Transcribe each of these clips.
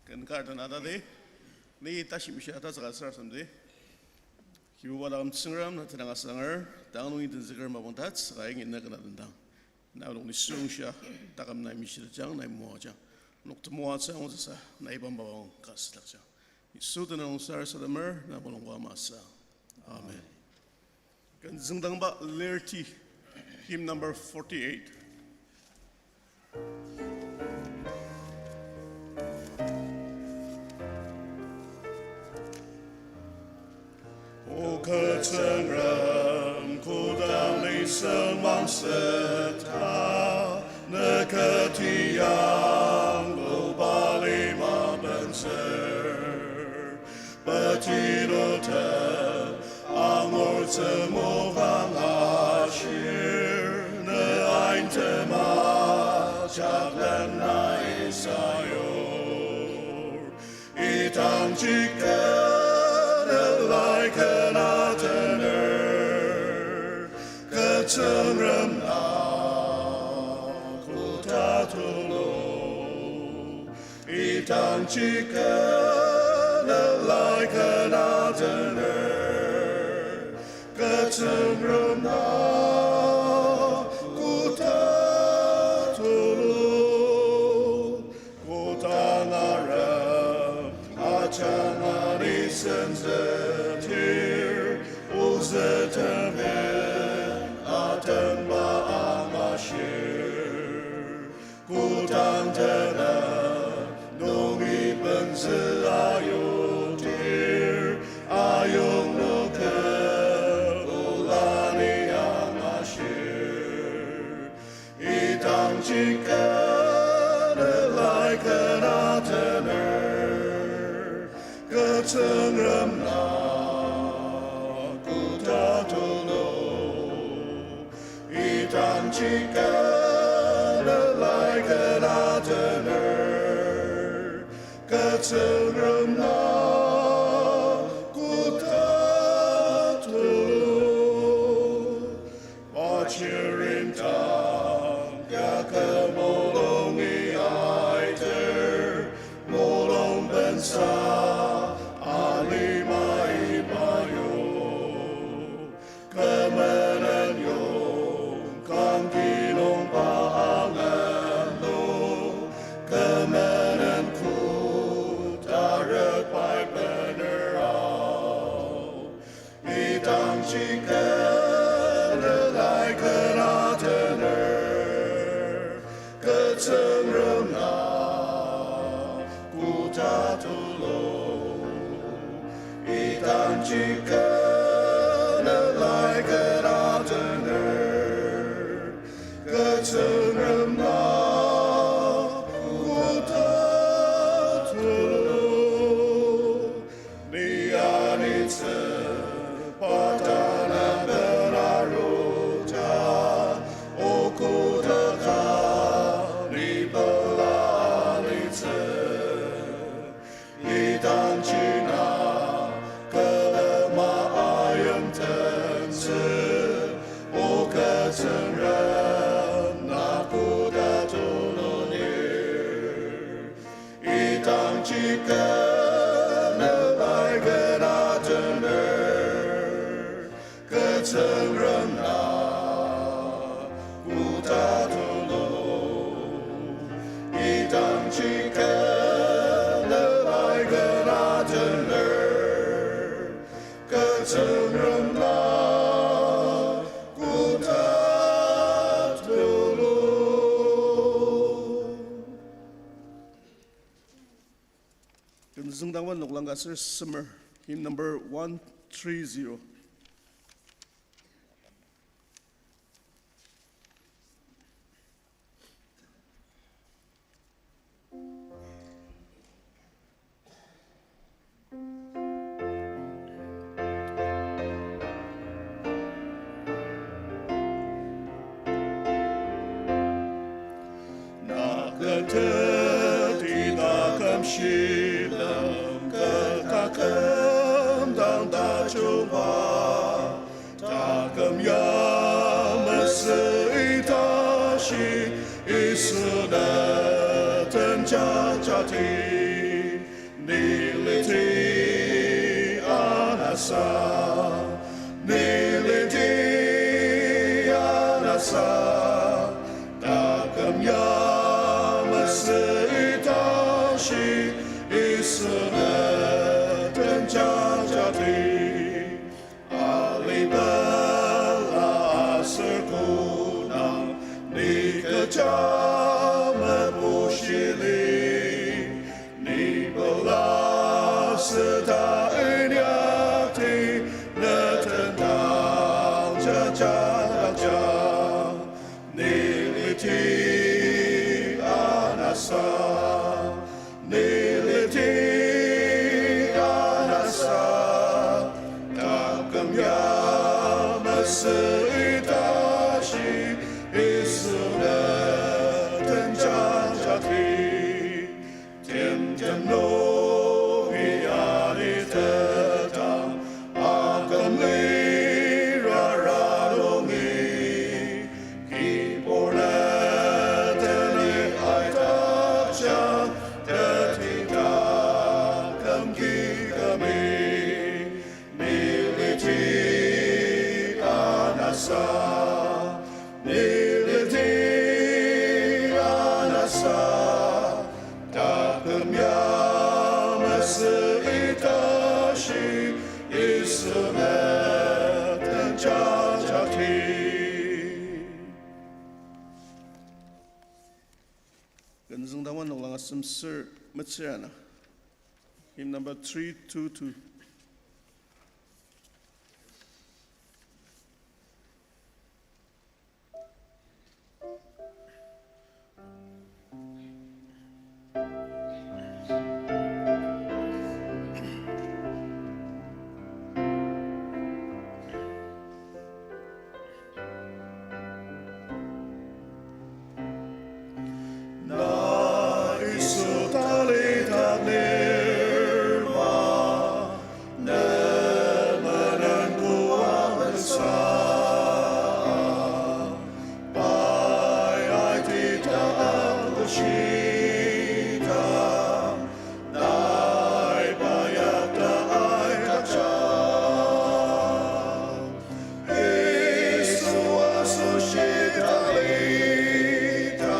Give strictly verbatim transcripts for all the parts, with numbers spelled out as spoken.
Ken kar den atadi, ni tashi mishia tatsüka sarasademdi. Kibuba taküm Tsüngrem, na tenüng asanger, tang nungi tenzüker mapang tatsüka yangi na kena tendang. Na nung ni sungshia, taküm nai mishilajang, nai moajang. Nok temoatsü angutsüsa, nai bam mapang ka südakjang. Yisu tenüng sarasademer, na mulungba masü. Amen. Ken züngdangba lir ti, hymn number forty-eight. O kü Tsüngrem, kodang lisem mangseta, ne kü tiang, o bali mabenser. Peti luta angur tsümok angashir, ne ain tema jaklen na isayor. Idangji kü ne lai kena tener, kü Tsüngrem na koda tulu. Idangji kü ne lai kena tener, kü Tsüngrem na koda tulu. Kodang arem ajanga ni sentsütir, ozü temben atenba angashir. Kodang tenük nungi bentsü ayutir, ayong nükep ola ni angashir. Idangji kü ne lai kena tener, kü Tsüngrem na koda tulu. Idangji kü ne lai kena tener, kü Tsüngrem na koda tulu. Pachirin dang ya kü mulungi aiter, mulung bensa alima iba yong. Kü menen yong kangki nung pa angen nung, kü menen koda rükbai bener ao. Idangji kü ne lai kena tener, kü Tsüngrem na koda tulu. Idangji kü ne lai kena tener, kü Tsüngrem na koda tulu. Ni anitsü pa tanaben aruta, o koda ka ni pela anitsü. Idangji na külema ayimtentsü, o kü Tsüngrem na koda tulu lir. Idangji kü ne lai kena tener, kü Tsüngrem na koda tulu. Idangji kü ne lai kena tener, kü Tsüngrem na koda tulu. Ken züngdangba noklang ka ser semer, hymn number one three zero. Na kü teti taküm shilem kü taküm dang tajungba, taküm ya mesü ita shi Yisu den tenjajati. anasa, ni liti anasa, taküm ya masü tashi, Yisu ne tenjajati. Alibela aser kodang ni kecha mebushili, ni pela seta inyakti ne tendang jaja daja. Ni liti anasa, ni liti anasa, taküm ya masü tashi, Yisu ne tenjajati. Timtem nungi alitetang, aküm lirara nungi, kibur ne teni aidakja, teti taküm kikemi. Ni liti anasa, ni liti anasa, taküm ya masü tashi, Yisu ne tenjajati. Kenzüng dama noklang asem ser metsür ana. Hymn number three two two. Na Yisu tali tanirma, ne menen kualensa, pai aitita angushita, nai payakta aidakja. Yisu asoshi talita,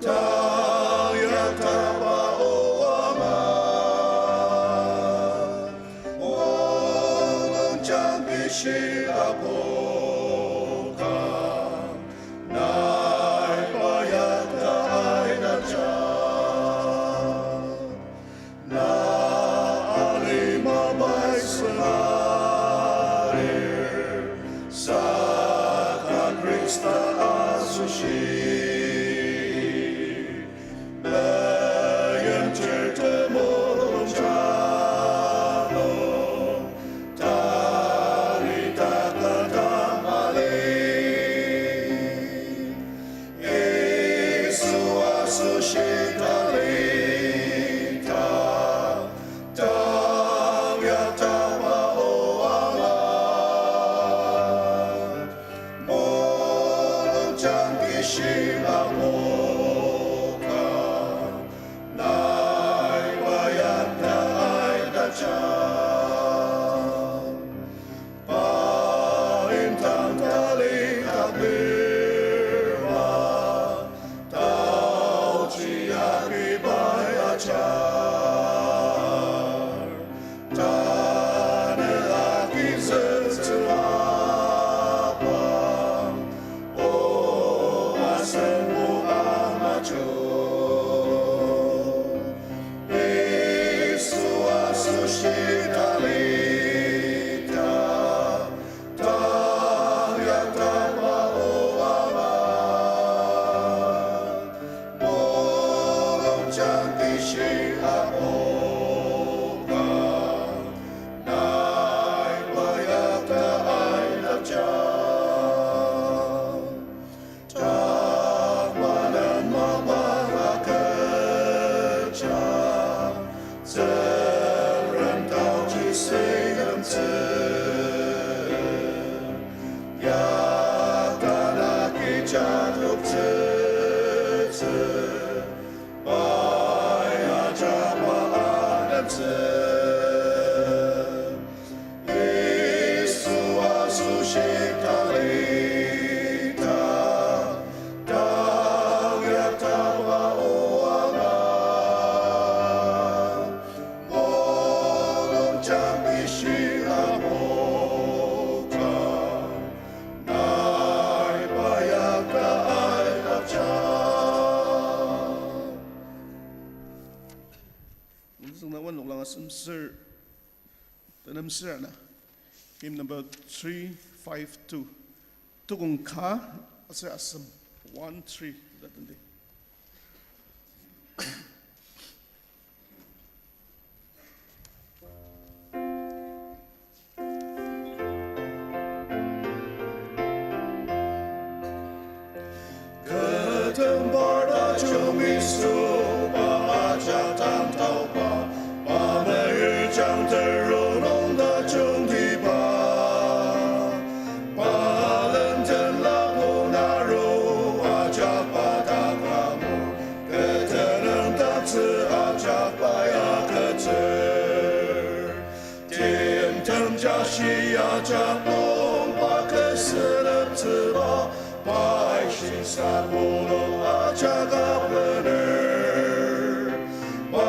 tayaktaba oanga. Mulungjang kishi apoka, nai payakta aidakja. Na alima bai süngalir, saka Khrista asoshi. Meimchir temulung jano, tali takata mali. Yisu asoshi talita, tayaktaba oanga. Mulungjang kishi apoka, nai payakta aidakja. Paim tang tali takdirba, taochi agi pai ajar. Tanü agi zütsüla pa, o asen o amajo. Yisu asoshi talita, tayaktaba oanga. Mulungjang kishi apoka, nai payakta aidakja. Takmanan mapang agüja, Tsüngrem taochi süyimtsü. Yakta na kecha toktsütsü, pai ajaba anemtsü. Züngda wanloklang asem ser, tenem ser ana. Hymn number three five two. Tukong ka, aser asem, one three, that and day. Ketem parda chungi süba ajak tangtauba, pa meyir jang teru nung tajungtiba. Pa lenden lapu naru ajak pa takamo, ketenüng taktsü ajak pa ya keter. Timtem jashi ajak nung pa keseneptsüba, pai shisa pulu ajak apener. Pa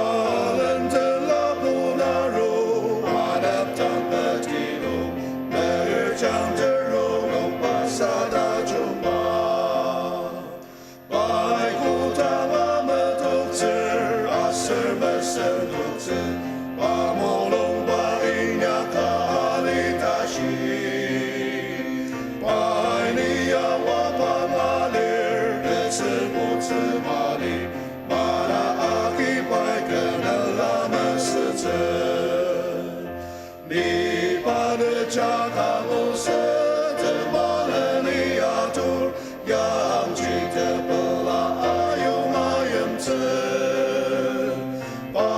lenden lapu naru, anepdang petinu, meyir jang teru nung pa sa tajungba. Pai kodanga metoktsür aser mesendoktsü, pa mulungba inyaka alitashi. Pai ni ya wapang alir, ketsübutsü mali, mana agi pai kenela mesütsü. Ni pa ne jaka musü temalen ni atur, yangji tepela ayong ayimtsü. Pa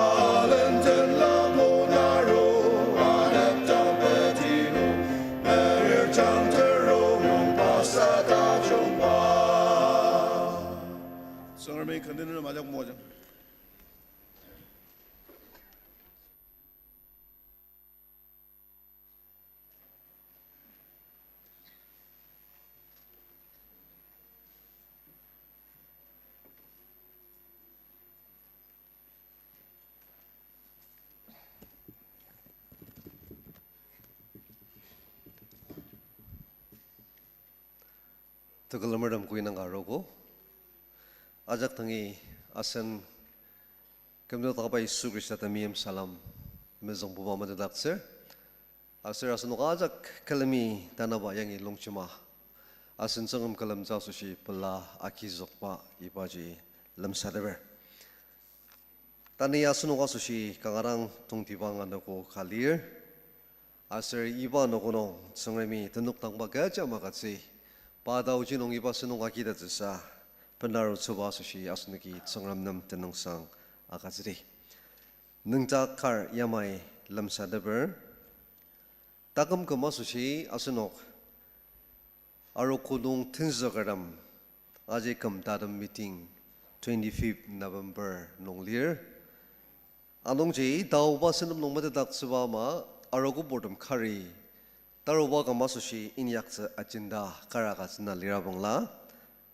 lenden lapu naru, anepdang petinu, meyir jang teru nung pa sa tajungba. Tsüngremi kandinü majak mojang. Tekülemertem kü indang ka arogo. Ajak dangi asen kümdaktsüba Yisu Khrista temeim salem mezüngbuba metetdaktsür. Aser asenok ajak külemi tanaba yangi longjema, asen Tsüngrem külemtsü asoshi pela agizükba ibaji lemsateper. Tanü asenok asoshi kanga dang tongtibang anogo ka lir. Aser iba anogo nung Tsüngremi tenük dangba kecha magütsü, pa taoji nung iba sentong agitettsüsa benarutsüba asoshi asenoki Tsüngrem nem tenüngsang agütsüdi. Nüngdak kar yamai lemsateper. Taküm küm asoshi asenok arogo nung tenzükertem aji küm tatem meeting twenty-fifth November nung lir. Anungji taoba sentong nung metetdaktsüba ama arogo purtem kari taruba küm asoshi inyaktsü agenda kar agütsüna lira bangla,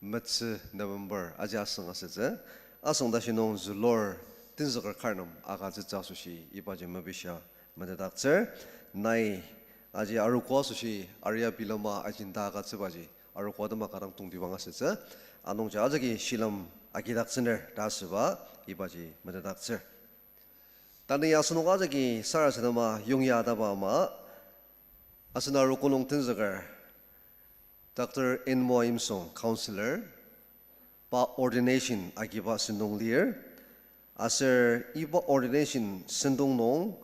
metsü November aji asüng asütsü, asüng tashi nung zülur tenzüker kar nem agütsütsü asoshi ibaji mepishia metetdaktsür. Nai aji arogo asoshi aria bilema agenda agütsübaji arogo atema kanga dang tongtibang asütsü. Anungji ajaki shilem agidaktsüner ta asüba ibaji metetdaktsür. Tanü asenok ajaki sarasadema yongya ataba ama, asen arogo nung tenzüker Doctor Inmo Imsung, Counselor, pa ordination agiba sentong lir. Aser iba ordination sentong nung,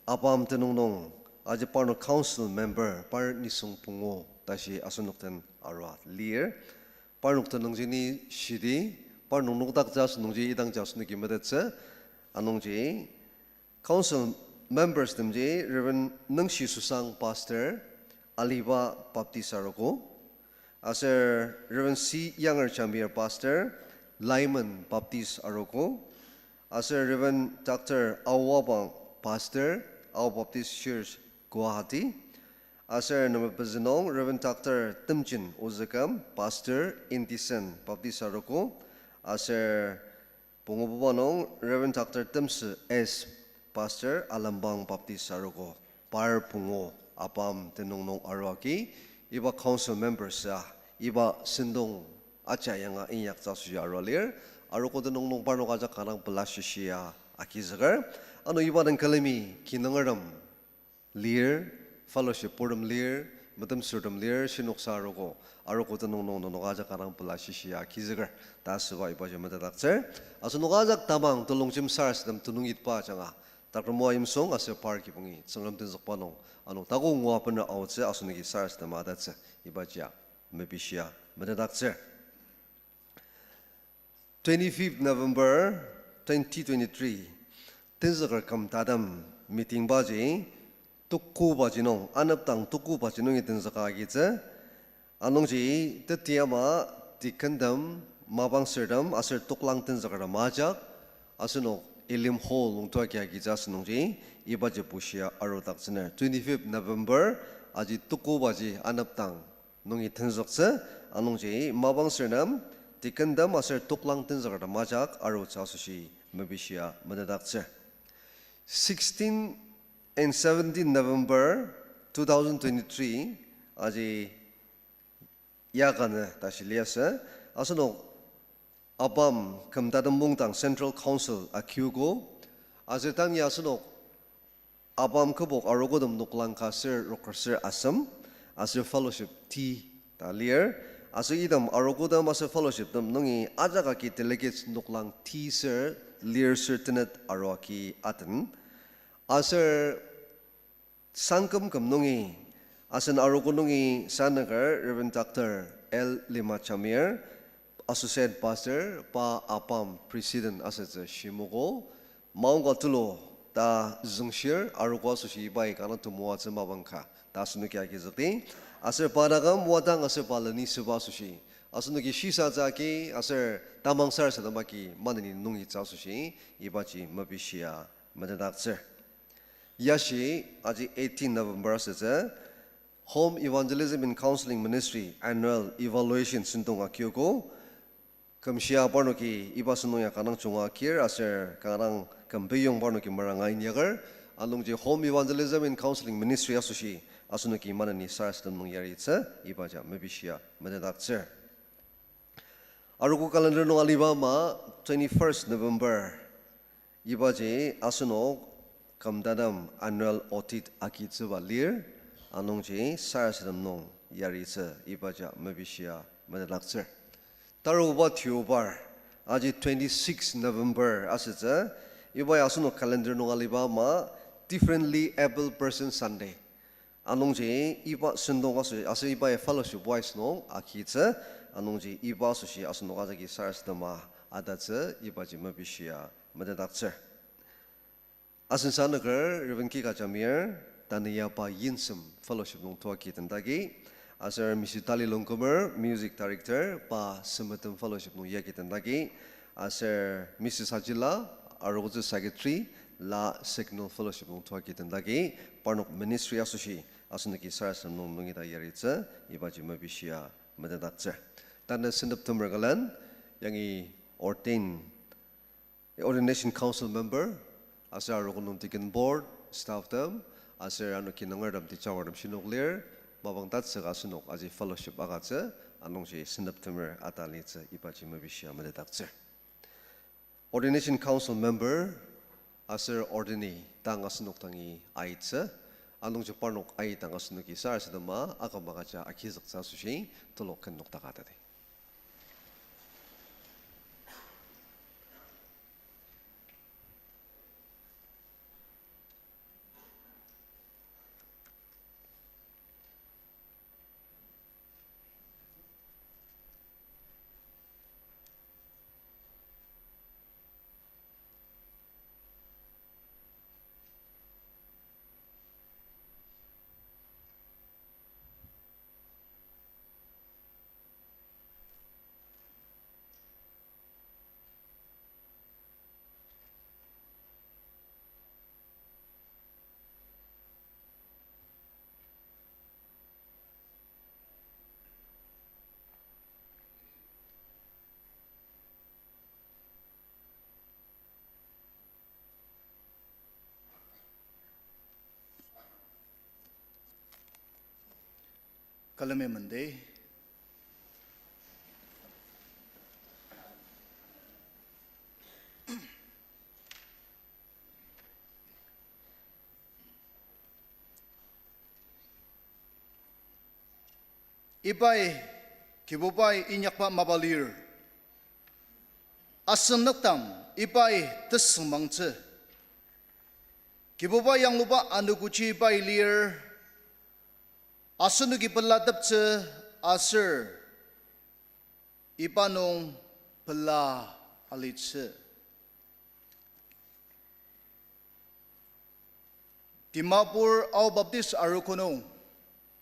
apam tenüng nung, aji parnok council member par nisung pungu tashi asenok den arua lir. Parnok tenüngji ni shidi, parnok nokdaktsü asünungji idangji asenoki metettsü, anungji council members temji Reverend Nüngshi Susang, Pastor, Aliba Baptist Arogo. Aser Reverend C Yanger Jamir, Pastor, Lyman Baptist Arogo. Aser Reverend Doctor Ao Wabang, Pastor, Ao Baptist Church, Guwahati. Aser nemepezü nung Reverend Doctor Temjin Ozükem, Pastor, Indecent Baptist Arogo. Aser pungububa nung Reverend Doctor Temsü S, Pastor, Alembang Baptist Arogo. Par pungu apam tenüng nung arua agi, iba council members-a iba sentong ajak yanga inyaktsü asoshi arua lir. Arogo tenüng nung parnok ajak kanga dang pela shishia agizüker. Ano iba den külemi kinungertem lir, fellowship purtem lir, metemsürtem lir, shinoksa arogo, arogo tenüng nung nenok ajak kanga pela shishia agizüker ta asüba ibaji metetdaktsür. Asenok ajak tamang telongjem sarasadem tenüng itba ajanga, Doctor Moa Imsong aser par kibongi Tsüngrem tenzükba nung ano taku ngua bener aotsü asenoki sarasadema atatsü ibajia mepishia metetdaktsür. Twenty-fifth November twenty twenty-three, tenzüker küm tatem meeting baji, tuku baji nung, anepdang tuku baji nungi tenzüka agitsü. Anungji teti ama deacontem, mapangsürtem aser toklang tenzükertem ajak asenok Elim Hall nung tua agi agitsü asünungji ibaji bushia arudaktsüner. Twenty-fifth November aji tuku baji anepdang nungi tenzüktsü, anungji mapangsürtem, deacontem aser toklang tenzükertem ajak arutsü asoshi mepishia metetdaktsür. Sixteen and seventeen November two thousand twenty-three, aji ya kanü tashi liasü, asenok ABAM küm tatem mungdang Central Council akiogo, aser tang ya asenok ABAM kübok arogotem noklang ka ser roker ser asem, aser fellowship ti ta lir, aser item arogotem aser fellowshiptem nungi ajak agi delegates noklang ti ser lir ser tenet aru agi aten. Aser sangküm küm nungi, asen arogo nungi sanaker Reverend Doctor L Lima Jamir, Associate Pastor, pa ABAM President asütsü shimogo, maongka tulu ta züngshir, arogo asoshi ibai kanga temoatsü mapang ka ta asenoki agizükdi. Aser pa taküm wadang aser pa leni süba asoshi asenoki shisatsü agi aser tamang sarasadem agi maneni nungitsü asoshi ibaji mepishia metetdaktsür. Yashi aji eighteen November asütsü, Home Evangelism and Counseling Ministry Annual Evaluation sentong akiogo. Kümshia parnoki iba sentong ya kanga junga akir aser kanga küm peyong parnoki meranga inyaker. Anungji Home Evangelism and Counseling Ministry asoshi asenoki maneni sarasadem nung yaritsü ibaji mepishia metetdaktsür. Arogo calendar nung aliba ama twenty-first November, ibaji asenok küm tatem annual audit agitsüba lir, anungji sarasadem nung yaritsü ibaji mepishia metetdaktsür. Taruba tiobar, aji twenty-six November asütsü, iba ya asenok calendar nung aliba ama Differently Abled Person Sunday. Anungji iba sentong aso, aser iba ya fellowship wise nung agitsü, anungji iba asoshi asenok ajaki sarasadema atatsü ibaji mepishia metetdaktsür. Asen sanaker Reverend Kika Jamir, tanü ya pa Yinsem Fellowship nung tua agi tendagi, aser Missus Tali Longkumer, Music Director, pa Semetem Fellowship nung yagi tendagi, aser Missus Ajila, arogotsü Secretary, La Signal Fellowship nung tua agi tendagi, parnok ministry asoshi asenoki sarasadem nung nungi ta yaritsü ibaji mepishia metetdaktsür. Tanü sentep temer külen, yangi ordain Ordination Council member, aser arogo nung deacon board, staff tem, aser ano kinungertem tejawatem shinok lir, mapang tatsüka asenok aji fellowship agütsü, anungji sentep temer ata litsü ibaji mepishia metetdaktsür. Ordination Council member aser ordainee dang asenok dangi aitsü, anungji parnok aidang asenoki sarasadema aküm agüja agizüktsü asoshi telok ken nokdaka tati. Külemi mendi. Ibai Kibubai inyakba mapa lir. Asen nükdang ibai tesüngmangtsü. Kibuba yangluba anogoji ibai lir. Asenoki pelateptsü aser iba nung pela alitsü. Dimapur Ao Baptist Arogo nung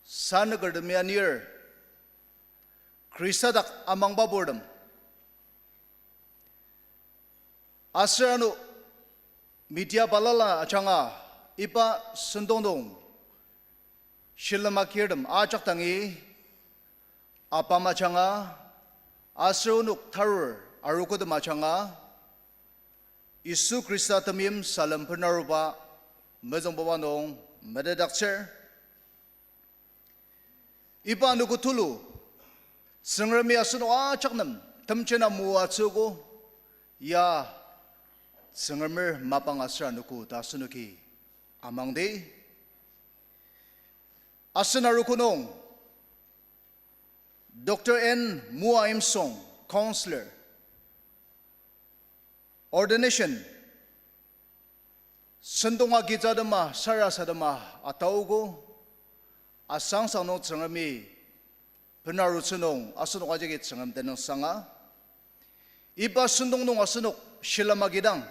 sanükertemi anir, Khrista dak amangba purtem, aser ano media balala ajanga iba sentong nung shilem agirtem ajak dangi apam ajanga, aser onok tarur arogotem ajanga, Yisu Khrista temeim salem benaruba mezüngbuba nung metetdaktsür. Iba anogo tulu, Tsüngremi asenok ajak nem temjena moatsüogo, ya Tsüngremer mapang aser anogo ta asenoki amangdi. Asen arogo nung Doctor N Moa Imsong, Counselor, Ordination, sentong agitsü atema, sarasadema ataogo, asangsang nung Tsüngremi benarutsü nung asenok ajaki Tsüngrem tenüngsanga. Iba sentong nung asenok shilem agidang,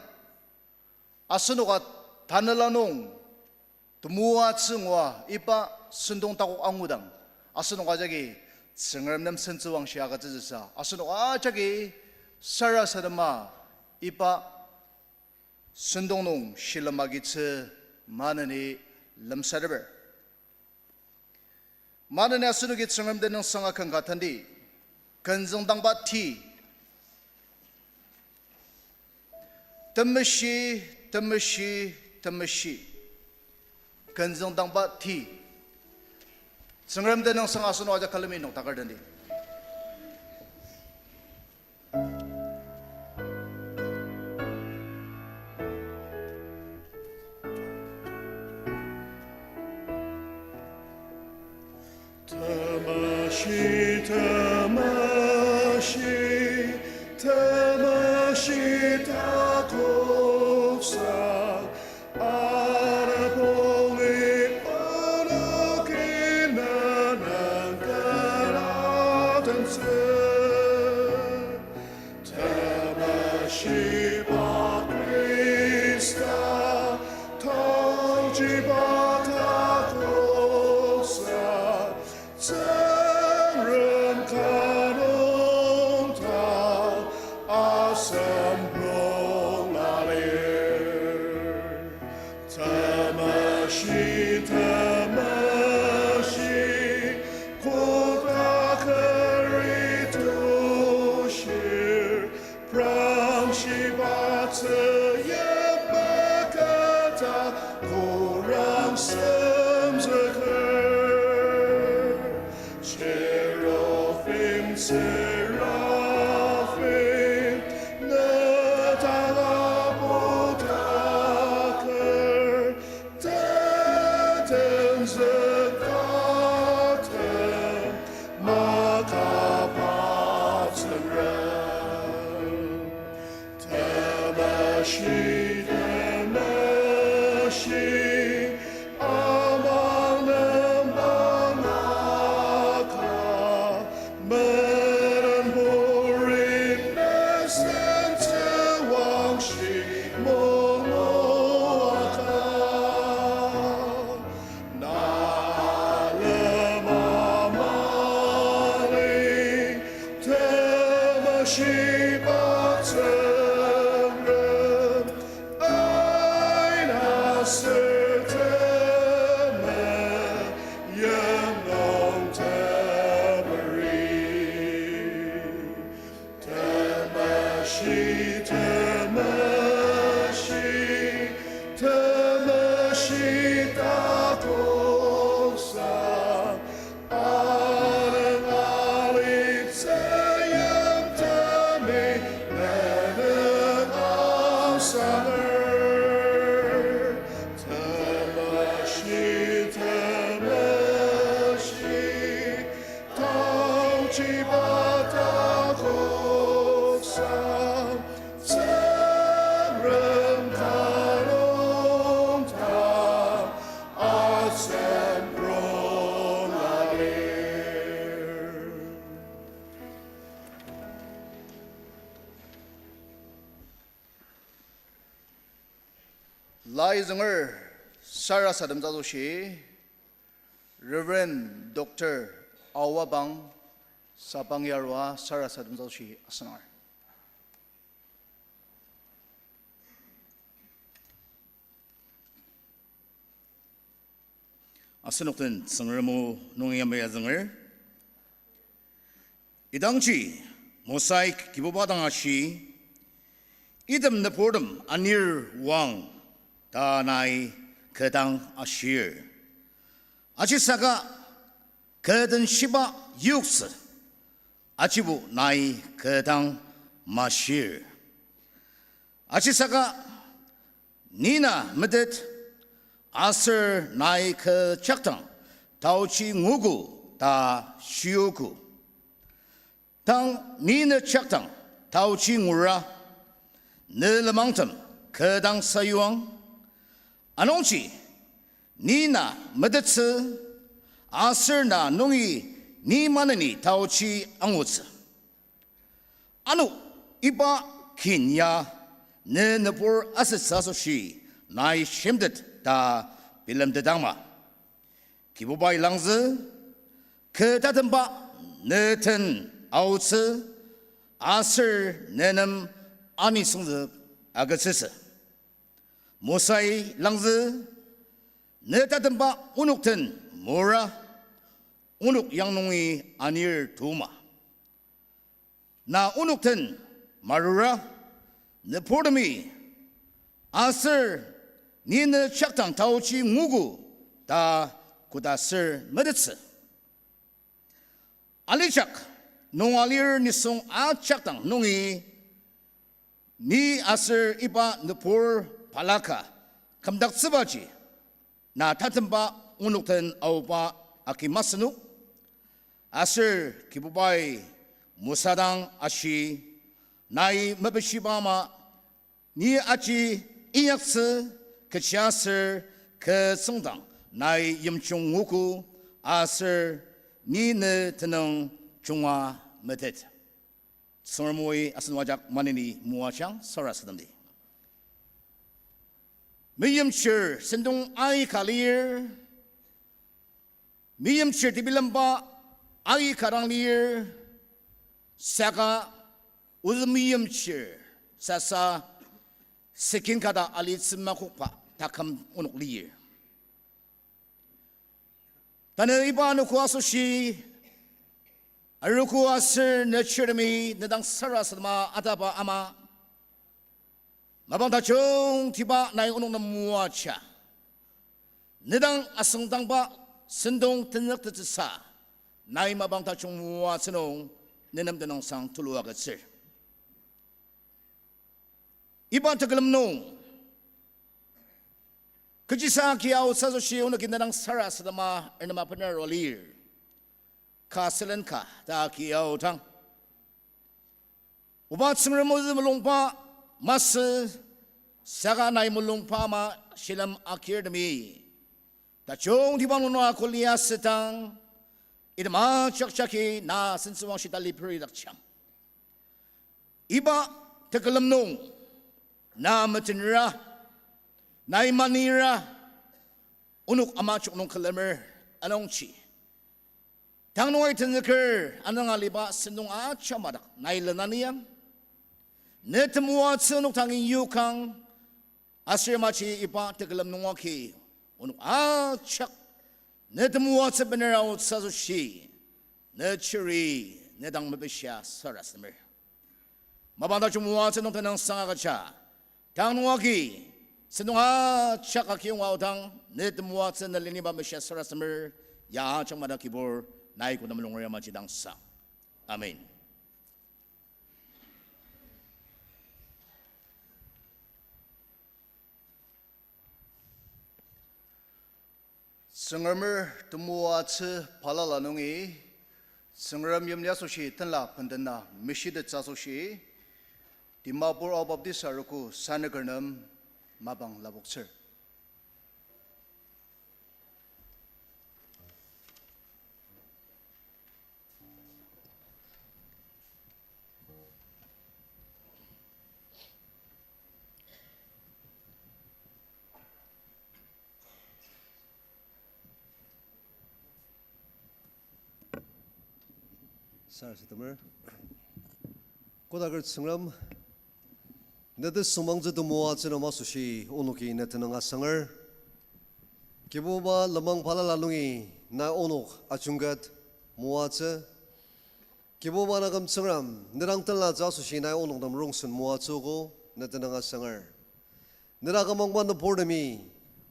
asenoka tanela nung temoatsü ngua iba sentong takok angudang, asenok ajaki Tsüngrem nem sentsüwangshi agütsütsüsa asenok ajaki sarasadema iba sentong nung shilem agitsü maneni lemsateper. Maneni asenoki Tsüngrem tenüngsanga ken ka tendi. Künzüngdangba ti. Temeshi, temeshi, temeshi. Künzüngdangba ti. Tsüngrem tenüngsanga asenok ajak külemi noktaker tendi. Temeshi, temeshi, temeshi takoksa, ara pungi onoki nenen karatentsü. Temeshiba Khrista, taochiba takoksa, Tsüngrem kanung ta asem rongla lir. Temeshi, temeshi, kotakeri tushir, prangshiba tsüyim meketa korang semzüker. Cherubim, seraphim, ne tala potaker, tetenzük tatem, makaba Tsüngrem. Temeshi, temeshi, amang nem mangaka, meren puri ne sentsüwangshi monoaka. Na alema mali, temeshiba Tsüngrem, aina ser teme, yimlong temeri. Temeshi, temeshi, temeshi takoksa, aneng alitsü yimtemi nenük asanger. Zünger sarasademtsü asoshi, Reverend Doctor Aowabang Sapang Yarua sarasademtsü asoshi asenanger. Asenok den Tsüngrem o nung yamai azünger. Idangji Mosai Kibuba dang ashi, item nüburtem anir oang ta nai kü dang ashir. Ajisaka kü den shiba yoktsü, ajibo nai kü dang mashir. Ajisaka ni na metet aser nai kü jakdang taochi nguogo ta shiogo. Tang ni ne jakdang taochi ngura, ne lenmangtem kü dang sayuang. Anungji ni na metettsü, aser na nungi ni maneni taochi angutsü. Ano iba kin ya ne nübur asütsü asoshi nai shimtet ta bilemtetangma. Kibubai langzü, kü tatemba ne den aotsü, aser ne nem anisüngzük agütsütsü. Mosai langzü, ne tatemba onok den mora, onok yang nungi anir tuma. Na onok den marura, nüburtemi aser ni ne jakdang taochi nguogo ta koda aser metettsü. Alijak nung alir nisung ajak dang nungi ni aser iba nübur balaka kümdaktsübaji na tatemba onok den aoba agi masü nung. Aser Kibubai Mosa dang ashi, nai mepeshiba ama ni aji inyaktsü, kechiaser kü tsüngdang nai yimjung nguogo, aser ni ne tenüng junga metet. Tsüngremi asen ajak maneni moajang sarasademdi. Meimchir sentong aika lir, meimchir tebilemba aika dang lir, saka ozü meimchir sasa second kata alitsü makokba taküm onok lir. Tanü iba anogo asoshi, arogo aser ne chirtemi ne dang sarasadema ataba ama, mapang tajungtiba nai onok nem moaja, ne dang asüngdangba sentong tenüktettsüsa, nai mapang tajung moatsü nung ne nem tenüngsang tulu agütsür. Iba tekülem nung, kechisa agi aotsü asoshi onoki ne dang sarasadema ernema bener alir. Ka sülen ka ta agi aodang, oba Tsüngrem ozü mulungba masü, saka nai mulungba ama shilem agirtemi tajungtiba nung nua kuli asüdang, item ajak jagi na sentsüwangshi tali peridakjang. Iba tekülem nung na metenra, nai manira, onok ama jok nung külemer anungji, tang nungai tenzüker anang aliba sentong ajak madak nai lenaniang, ne temoatsü onok dangi yokang. Aser maji iba tekülem nung agi onok ajak ne temoatsü bener aotsü asoshi, ne chiri ne dang mepishia sarasademer. Mapang tajung moatsü nung tenüngsang agüja, tang nung agi sentong ajak akiyonga aodang, ne temoatsü ne leniba mepishia sarasademer, ya ajak madak Kibur, nai kodang mulunger yamaji dangsang. Amen. Tsüngremer temoatsü balala nungi, Tsüngrem yimli asoshi tenla bendena meshitettsü asoshi, Dimapur Ao Baptist Arogo sanüker nem mapang lapoktsür. Sarasademer. Kodaker Tsüngrem, ne tesüngmangtsü temoatsü nem asoshi onoki ne tenüng asanger. Kibuba lenmang balala nungi nai onok ajungket moatsü. Kibuba naküm Tsüngrem, ne dang tenlatsü asoshi nai onok nem rongsen moatsüogo, ne tenüng asanger. Ne dang kümangba nübortemi,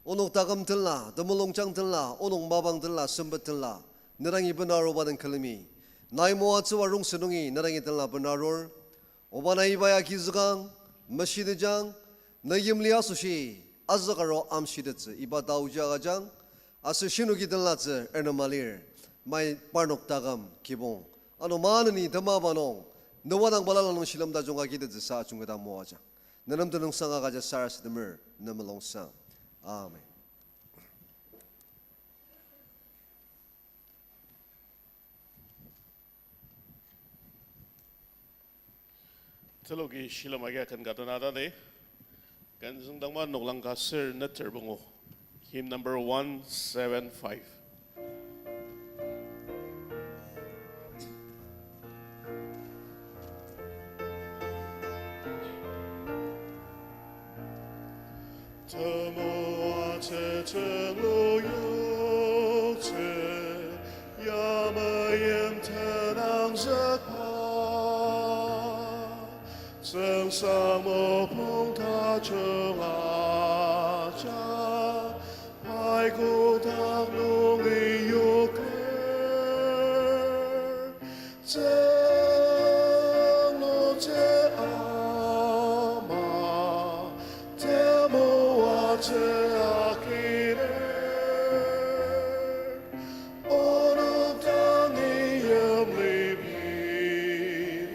onok taküm tenla, temulungjang tenla, onok mapang tenla, sempet tenla, ne dangi bena aruba den külemi. Nai moatsüba rongsen nungi ne dangi tenla bena arur. Oba nai iba ya agizükang, meshitejang, ne yimli asoshi, azük aru amshitettsü iba taoji agüjang, aser shinoki tenlatsü ernem alir, mai parnok taküm kibong. Ano maneni temaba nung, ne wadang balala nung shilem tajung agitettsüsa ajungketa moajang. Ne nem tenüngsang agüja sarasademer, ne mulungsang. Amen. Teloki shilem agi ken ka dena tadi. Ken züngdangba noklang ka ser neter pungu. Hymn number one seven five. Temoatsü tsünglu yoktsü, yamai yim tenangzükba, tsüngsang mopung tajung aja, pai kotak nungi yoker. Tsünglutsü ama, temoatsü akiner, onok dangi yimli bilen,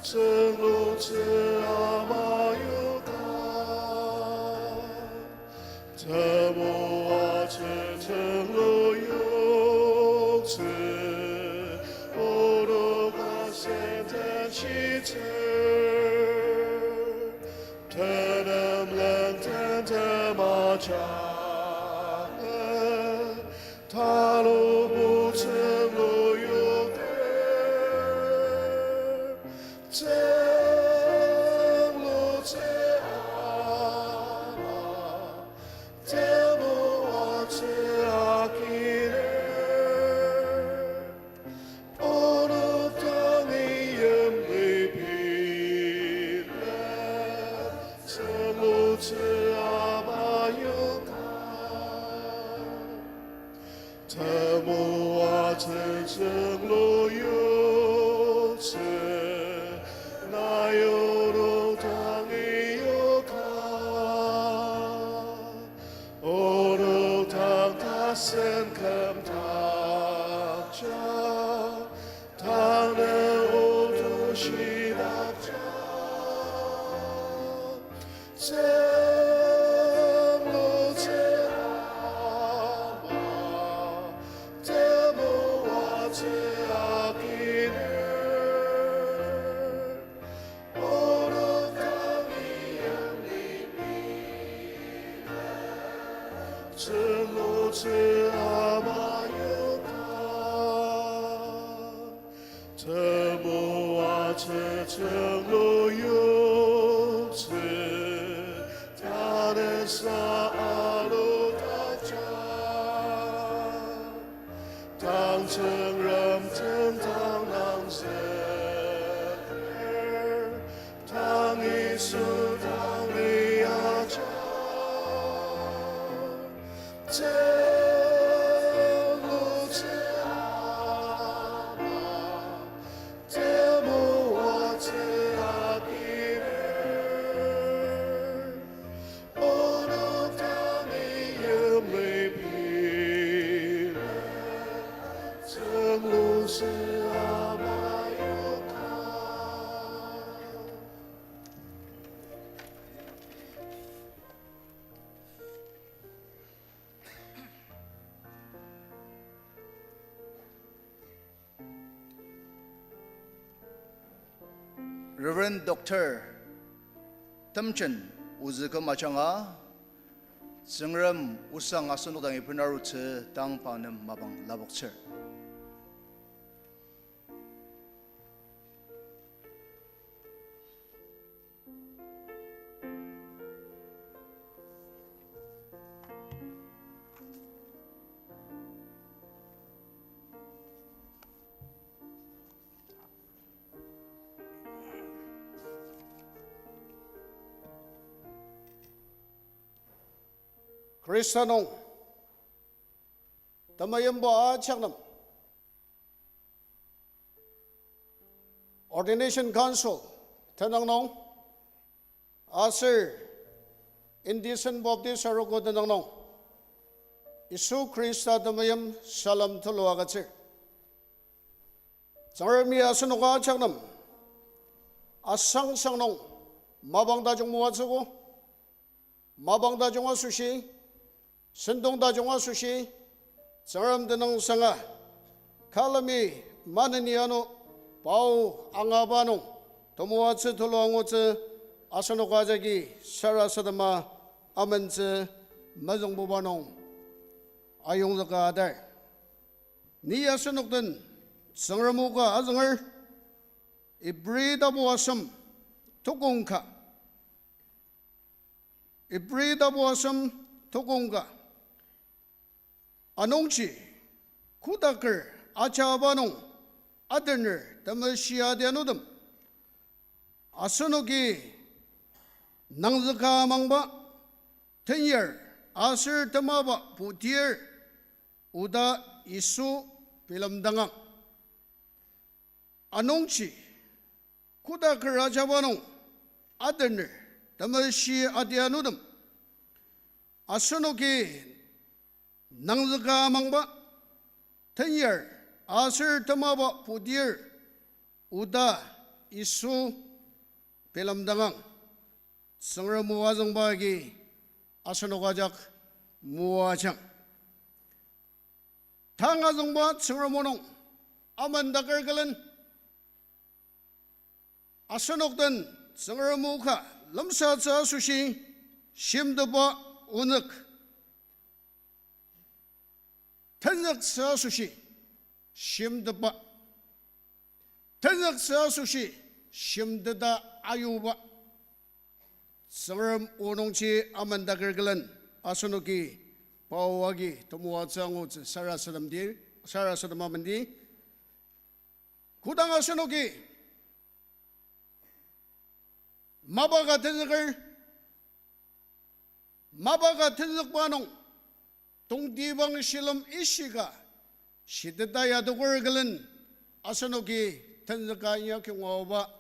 tsünglutsü ama yoka. Temoatsü tsünglu yoktsü, onok asen den shitsür, tenem lenden tema jangnen, talubu tsünglu yoker. Tsünglutsü ama, temoatsü akiner, onok dangi yimli bilen, tsünglutsü ama yoka. Temoatsü tsünglu yoktsü, nai onok dangi yoka. Onok dang tasen kümdakja, tanü otu shidakja. Tsünglutsü ama, temoatsü akiner, onok dangi yimli bilen, tsünglutsü ama yoka. Temoatsü tsünglu yoktsü, tanü sa aludakja. Tang Tsüngrem den tang nangzüker, tang Yisu dang liaja. Tsünglutsü ama, temoatsü akiner, onok dangi yimli bilen, tsünglutsü ama yoka. Reverend Doctor Temjen ozü küm ajanga, Tsüngrem osang asenok dangi benarutsü tang pa nem mapang lapoktsür. Khrista nung temeimba ajak nem, Ordination Council tenüng nung, aser Indecent Baptist arogo tenüng nung, Yisu Khrista temeim salem tulu agütsür. Tsüngremi asenok ajak nem asangsang nung mapang tajung moatsüogo. Mapang tajung asoshi, sentong tajung asoshi, Tsüngrem tenüng sanga, külemi maneni ano pao angaba nung temoatsü tulu angutsü asenok ajaki sarasadema amentsü mezüngbuba nung ayongzüka adar. Ni asenok den Tsüngrem o ka azünger, Ibri tapu asem tukong ka. Ibri tapu asem tukong ka. Anungji, kotaker ajaba nung adener temeshi adianutem, asenoki nangzüka amangba, tenyar aser temaba putir, oda Yisu bilemdangang. Anungji, kotaker ajaba nung adener temeshi adianutem, asenoki nangzüka amangba, tenyar aser temaba putir, oda Yisu bilemdangang. Tsüngrem o azüngba agi asenok ajak moajang. Tang azüngba Tsüngrem o nung amendaker külen, asenok den Tsüngrem o ka lemsatsü asoshi shimtetba onük, tenzüktsü asoshi shimtetba, tenzüktsü asoshi shimteta ayuba, Tsüngrem o nungji amendaker külen asenoki pao agi temoatsü angutsü sarasademdi, sarasadema mendi. Kodang asenoki mapa ka tenzüker, mapa ka tenzükba nung tongtibang shilem ishika shiteta yadoker külen asenoki tenzüka inyakyonga aoba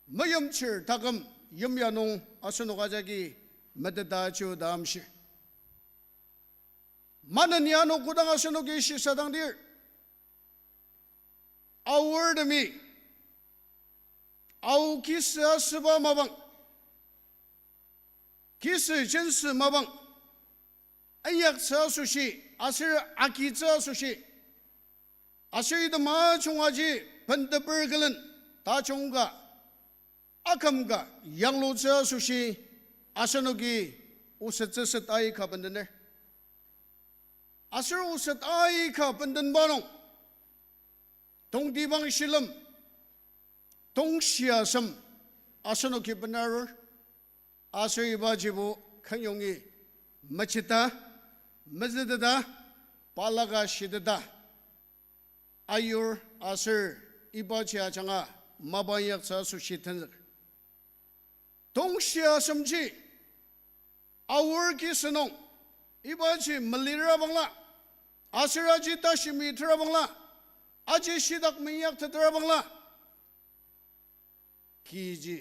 meimchir taküm yimya nung asenok ajaki meteta chiyuda amshir. Maneni ano kodang asenoki shisadangdir, aortemi, ao kisü asüba mapang, kisü jensü mapang, inyaktsü asoshi, aser agitsü asoshi, aser item ajungaji benteper külen tajung ka, aküm ka yanglutsü asoshi asenoki osettsüset aika bendener. Aser oset aika bendenba nung tongtibang shilem, tongshi asem asenoki benarur. Aser ibajibo kenyongi mechita, mezüteta, balaka shiteta ayur aser ibaji ajanga mapa inyaktsü asoshi tenzük. Tongshi asemji aor kisü nung ibaji melira bangla, aser aji tashi mitera bangla, aji shitak meinyaktetera bangla, kiji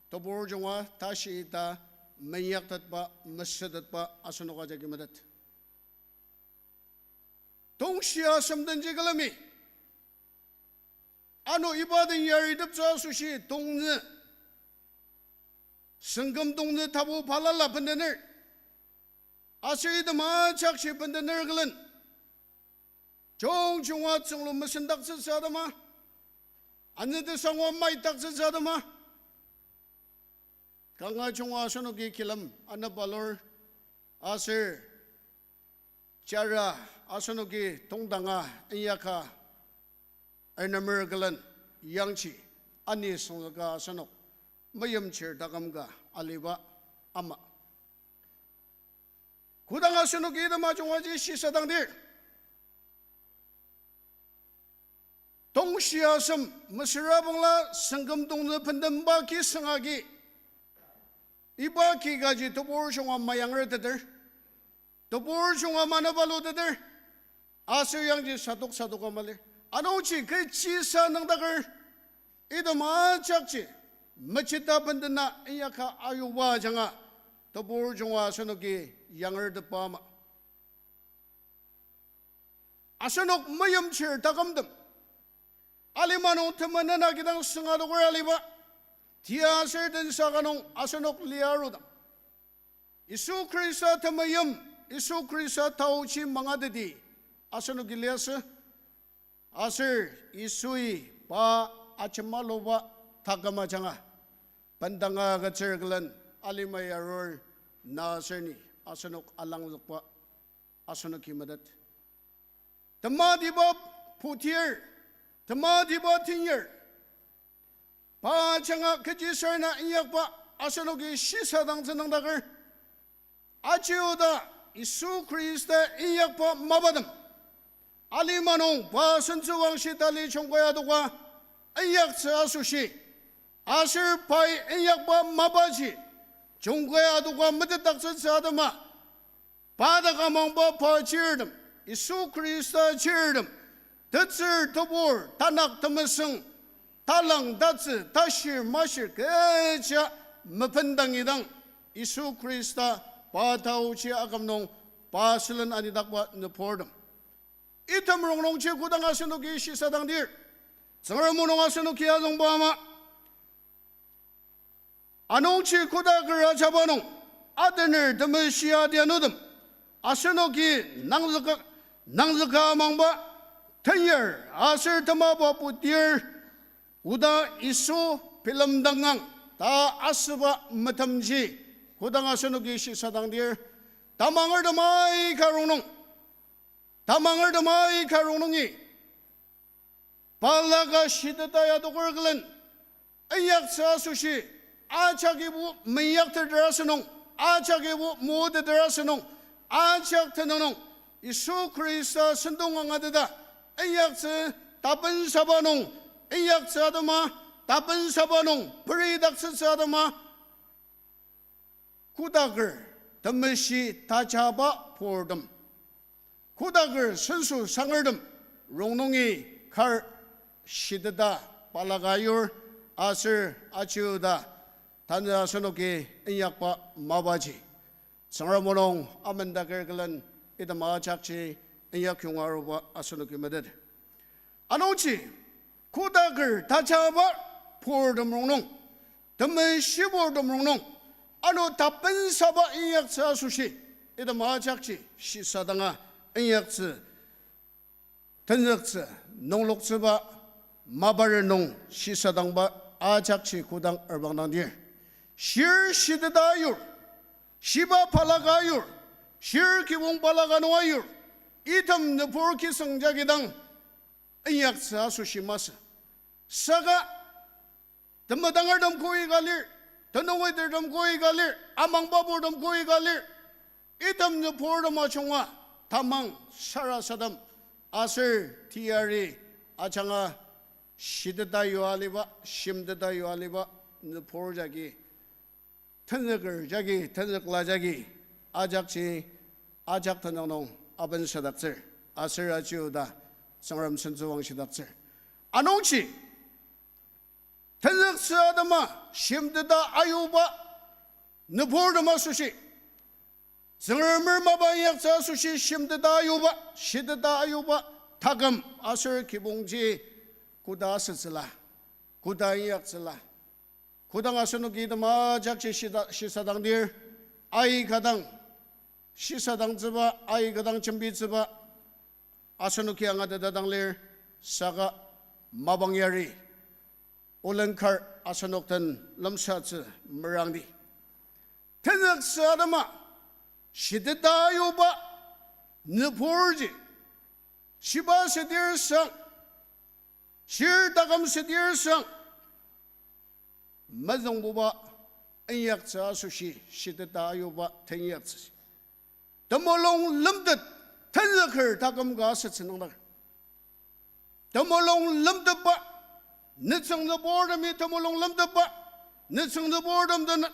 tebur junga tashi ita meinyaktetba, mesütetba asenok ajaki metet. Tongshi asem denji külemi, ano iba den yariteptsü asoshi tongnü, sengküm tongnü tapu balala bendener, aser item ajakji bendener külen, jungjunga tsünglu mesendaktsütsü atema, anü tesangwa maidaktsütsü atema, kanga junga asenoki kilem anepalur, aser jara asenoki tongdanga inyaka ernemer külen yangji ani süngzüka asenok meimchir taküm ka aliba ama. Kodang asenoki item ajungaji shisadangdir, tongshi asem mesüra bangla sengküm tongnü bendenba ki süngagi, iba ki kaji tebur junga mayangerteter. Tebur junga manaba luteter. Aser yangji sadok sadoka malir. Anungji kechisa nüngdaker. Item ajakji mechita bendena inyaka ayuba ajanga tebur junga asenoki yangertepba ama. Asenok meimchir takümtem alima nung temenen akidang sünga adoker aliba, tia aser tensa ka nung asenok lia arudang, Yisu Khrista temeim, Yisu Khrista taochi mangateti asenoki liasü. Aser Yisui pa ajemaluba taküm ajanga bendanga agütsür külen alima yarur na aser ni asenok alangzükba asenoki metet. Tematiba putir, tematiba tenyar, pa ajanga kechisarena inyakba asenoki shisadangtsü nüngdaker. Aji oda Yisu Khrista inyakba mapatem alima nung pa sentsüwangshi tali jungkai adoka inyaktsü asoshi, aser pai inyakba mapaji jungkai adoka metetdaktsütsü atema, pa dak amangba pa chirtem, Yisu Khrista chirtem, tetsür tebur tanak temesüng, talang tatsü tashir mashir kecha mependangidang, Yisu Khrista pa taochi aküm nung pa sülen anidakba nüburtem, item rongnungji kodang asenoki shisadangdir, Tsüngrem o nung asenoki azüngba ama, anungji kodaker ajaba nung atener temeshi adianutem, asenoki nangzüka, nangzüka amangba tenyar aser temaba putir, oda Yisu bilemdangang ta asüba metemji kodang asenoki shisadangdir, tamangertem aika rongnung, tamangertem aika rongnungi balaka shiteta yadoker külen inyaktsü asoshi, ajakibo meinyakteter asünung, ajakibo moteter asünung, ajak tenüng nung Yisu Khrista sentong angateta inyaktsü, tapensaba nung inyaktsü atema, tapensaba nung peridaktsütsü atema, kodaker temeshi tajaba purtem, kodaker senso sangertem rongnungi kar shiteta balaka yur, aser aji oda tanü asenoki inyakba mapaji Tsüngrem o nung amendaker külen item ajakji inyakyonga aruba asenoki metet. Anungji, kodaker tajaba purtem rongnung, temeshibur tem rongnung, ano tapensaba inyaktsü asoshi, item ajakji shisadanga inyaktsü, tenzüktsü, nungloktsüba, maparen nung shisadangba ajakji kodang erbangdangdir, shir shiteta ayur, shiba balaka ayur, shir kibong balaka nung ayur, item nübur kisüng jagi dang inyaktsü asoshi masü. Saka temedangertem koika lir, tenüngtertem koika lir, amangbaburtem koika lir, item nüburtem ajunga tamang sarasadem aser teyari ajanga shiteta yua aliba, shimteta yua aliba nübur jagi, tenzüker jagi, tenzükla jagi, ajakji, ajak tenüng nung abensadaktsür, aser aji oda Tsüngrem sentsüwang shidaktsür. Anungji, tenzüktsü atema shimteta ayuba nüburtem asoshi, Tsüngremer mapa inyaktsü asoshi shimteta ayuba, shiteta ayuba taküm aser kibongji koda asütsüla, koda inyaktsüla, kodang asenoki item ajakji shida, shisadangdir, aika dang shisadangtsüba, aika dang jembitsüba asenoki angateta dang lir, saka mapang yari, olen kar asenok den lemsatsü merangdi. Tenzüktsü atema shiteta ayuba nüburji, shiba südir sang, shir taküm südir sang, mezüngbuba inyaktsü asoshi shiteta ayuba tenyaktsü. Temulung lemtet tenzüker taküm ka asütsü nüngdak. Temulung lemtetba, nütsüng nüburtemi temulung lemtetba, nütsüng nüburtem den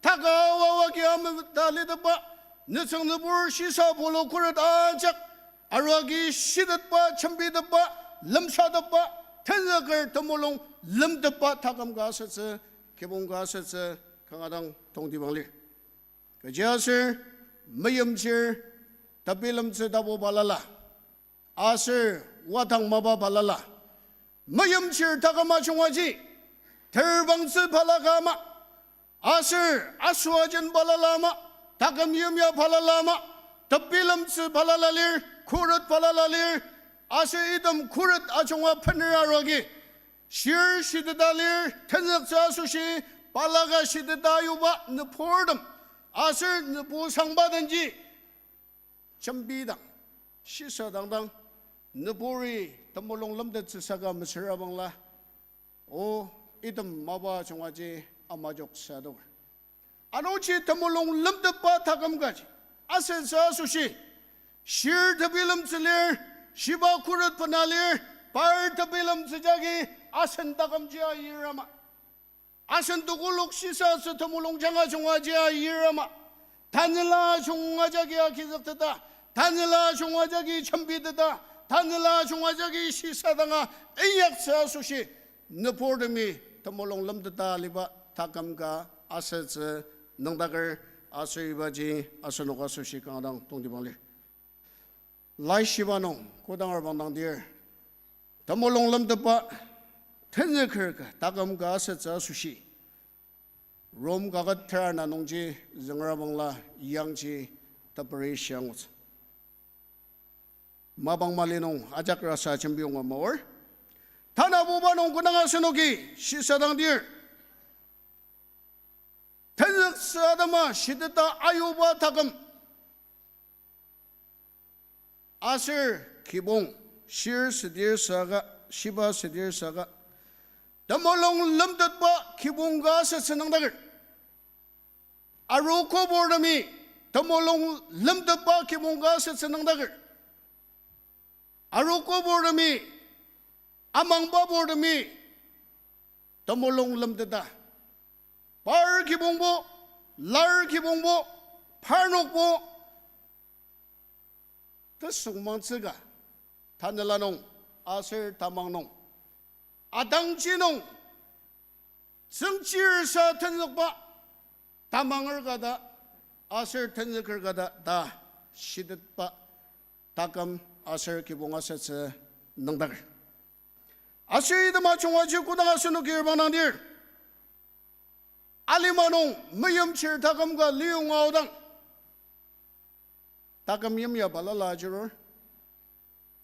taka awawa ki ameta litepba, Nütsüng nübur shisa pulu khuret ajak, arua agi shitetba, jembitepba, lemsatepba, tenzüker temulung lemtetba taküm ka asütsü, kibong ka asütsü, kanga dang tongtibang lir. Kechiaser, meimchir, tebilemtsü tapu balala, aser wadang mapa balala, meimchir taküm ajungaji, terbangtsü balaka ama, aser asüajen balala ama, taküm yimya balala ama, tebilemtsü balala lir, khuret balala lir, aser item khuret ajunga bener arua agi, shir shiteta lir, tenzüktsü asoshi, balaka shiteta yuba nüburtem, aser nübur sangba denji, jembidang, shisadang dang, nüburi temulung lemtettsü saka mesüra bangla, o, item mapa ajungaji amajok sadoker. Anungji temulung lemtetba taküm kaji asütsü asoshi, shir tebilemtsü lir, shiba khuret bena lir, par tebilemtsü jagi asen takümji ayir ama. Asen tekolak shisatsü temulung janga ajungaji ayir ama. Tanela ajunga jagi agizükteta, tanela ajunga jagi jembiteta, tanela ajunga jagi shisadanga inyaktsü asoshi, nüburtemi temulung lemteta aliba taküm ka asütsü nüngdaker, aser ibaji asenok asoshi kanga dang tongtibang lir. Laishiba nung kodang arbang dangdir, temulung lemtetba tenzüker ka taküm ka asütsü asoshi, Rom kaket tera ana nungji züngra bangla yangji teperi shiangutsü. Mapang mali nung ajak rasa jembi yonga maor. Tanabuba nung kodang asenoki shisadangdir, tenzüktsü atema shiteta ayuba taküm aser kibong, shir südir saka, shiba südir saka, temulung lemtetba kibong ka asütsü nüngdaker. Arogo purtemi temulung lemtetba kibong ka asütsü nüngdaker. Arogo purtemi, amangba purtemi temulung lemteta, par kibongbo, lar kibongbo, parnokbo, tesüngmangtsüka, tanela nung, aser tamang nung, atangji nung, tsüngchir sa tenzükba, tamanger kata, aser tenzüker kata ta shitetba taküm aser kibong asütsü nüngdaker. Aser item ajungaji kodang asenoki arbang dangdir, alima nung meimchir taküm ka liyonga aodang, taküm yimya balala ajurur,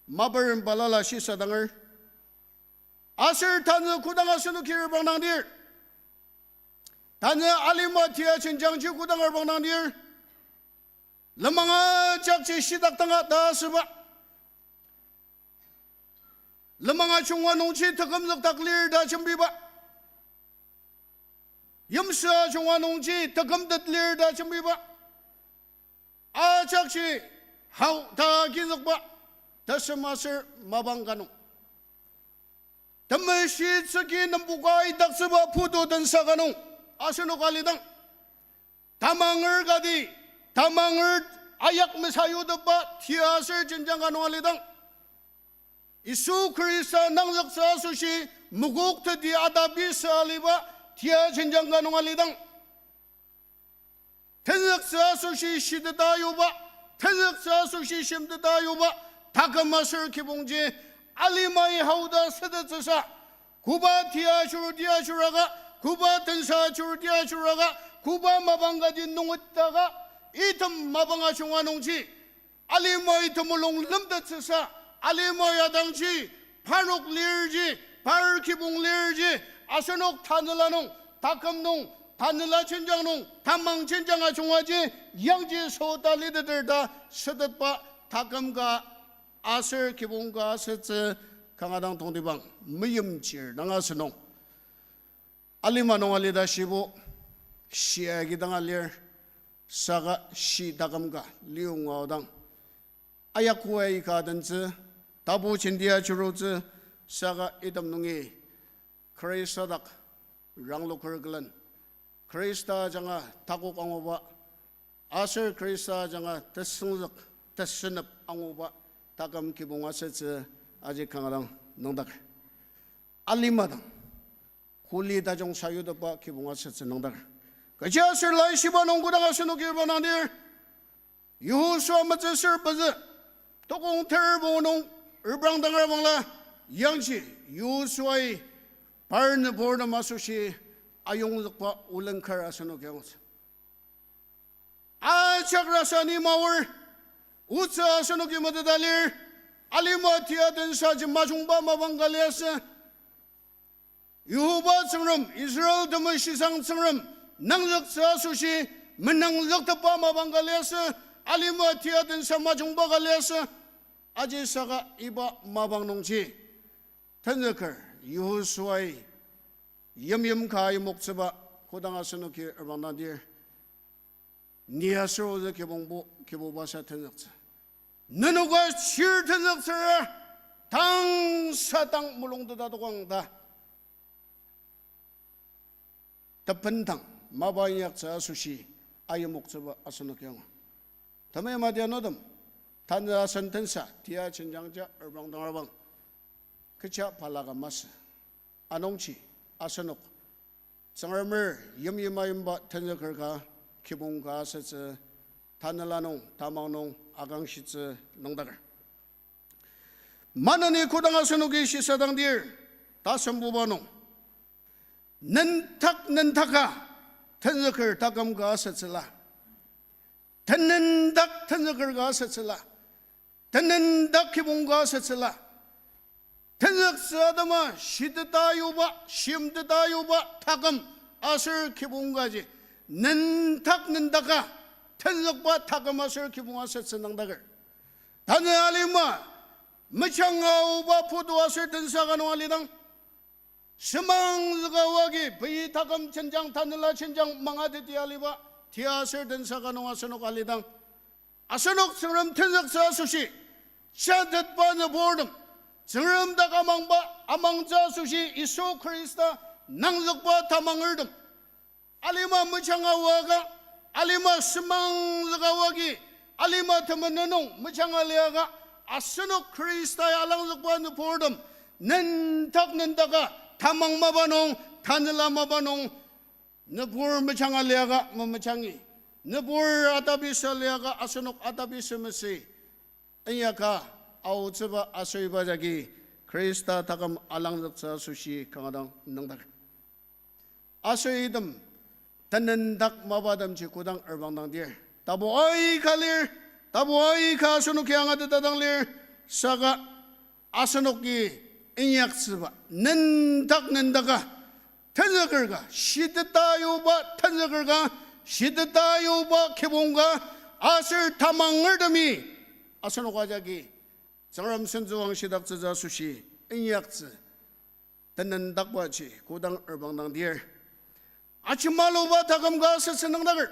maparen balala shisadanger. Aser tanü kodang asenoki arbang dangdir, tanü alima tia jenjangji kodang arbang dangdir, lenmang ajakji shidak danga ta asüba, lenmang ajunga nungji tekümzükdak lir ta jembiba, yimsü ajunga nungji tekümtet lir ta jembiba, ajakji hau ta agizükba, tesem aser mapang ka nung, temeshi tsüki nempoka idaktsüba putu tensa ka nung, asenok alidang, tamanger kati, tamanger ayak mesayutepba tia aser jenjang ka nung alidang, Yisu Khrista nangzüktsü asoshi mokok teti atapisa aliba tia jenjang ka nung alidang, tenzüktsü asoshi shiteta yuba, tenzüktsü asoshi shimteta yuba taküm aser kibongji alimai haoda sütettsüsa, koba tia churu tia churaka, koba tensa churu tia churaka, koba mapang kati nungetaka, item mapang ajunga nungji alimai temulung lemtettsüsa, alimai atangji, parnok lirji, par kibong lirji, asenok tanela nung, taküm nung, tanela jenjang nung, tamang jenjang ajungaji, yangji sota liteter ta sütetba taküm ka aser kibong ka asütsü kanga dang tongtibang, meimchir dang asünung. Alima nung alita shibo, shi agi dang alir, saka shi taküm ka liyonga aodang, ayakua ika dentsü, tapu jentia churutsü, saka item nungi Khrista dak rangloker külen, Khrista ajanga takok anguba, aser Khrista ajanga tesüngzük, tesünep anguba taküm kibong asütsü aji kanga dang nüngdaker. Alima dang kuli tajung sayutetba kibong asütsü nüngdaker. Kechiaser Laishiba nung kodang asenoki reprangdir, Yehosua metsüsür pezü, tokong ter pungu nung reprangdangra bangla, yangji Yehosuai par nüburtem asoshi ayongzükba olen kar asenoki angutsü. Ajak rasa ni maor, otsü asenoki meteta lir, alima tia tensa ji majungba mapang ka liasü. Yihova Tsüngrem, Israel temeshi sang Tsüngrem, nangzüktsü asoshi menangzüktepba mapang ka liasü, alima tia tensa majungba ka liasü, aji saka iba mapang nungji tenzüker Yehosuai yimyim ka imoktsüba kodang asenoki reprangdandir, ni aser ozü kibongbo, Kibuba sa tenzüktsü. Nenoka chir tenzüktsüra, tang sa tang mulungteta tokang ta tependang mapa inyaktsü asoshi ayimoktsüba asenoki angur. Temeim adianutem, tanü asen tensa tia jenjangja reprangdangrabang, kecha balaka masü. Anungji asenok Tsüngremer yimyim ayimba tenzüker ka, kibong ka asütsü, tanela nung, tamang nung akangshitsü nüngdaker. Maneni kodang asenoki shisadangdir, tasembuba nung nendak nendaka tenzüker taküm ka asütsüla, tenendak tenzüker ka asütsüla, tenendak kibong ka asütsüla, tenzüktsü atema shiteta yuba, shimteta yuba taküm aser kibong kaji nendak nendaka tenzükba taküm aser kibong asütsü nüngdaker. Tanü alima mejanga aoba putu aser tensa ka nung alidang, semangzüka wagi pei taküm jenjang, tanela jenjang mangateti aliba tia aser tensa ka nung asenok alidang, asenok Tsüngrem tenzüktsü asoshi, jatetba nüburtem, Tsüngrem dak amangba, amangtsü asoshi Yisu Khrista nangzükba tamangertem, alima mejanga waka, alima semangzüka wagi, alima temenen nung mejanga liaka, asenok Khrista ya alangzükba nüburtem, nendak nendaka tamang mapa nung, tanela mapa nung, nübur mejanga liaka memejangi, nübur atapisa liaka asenok atapisa mesi, inyaka aotsüba aser iba jagi Khrista taküm alangzüktsü asoshi kanga dang nüngdaker. Aser item tenendak mapatemji kodang reprangdangdir, tapu aika lir, tapu aika asenoki angateta dang lir, saka asenoki inyaktsüba nendak nendaka tenzüker ka, shiteta yuba tenzüker ka, shiteta yuba kibong ka, aser tamangertemi asenok ajaki Tsüngrem sentsüwang shidaktsütsü asoshi inyaktsü tenendakbaji kodang reprangdangdir, ajemaluba taküm ka asütsü nüngdaker.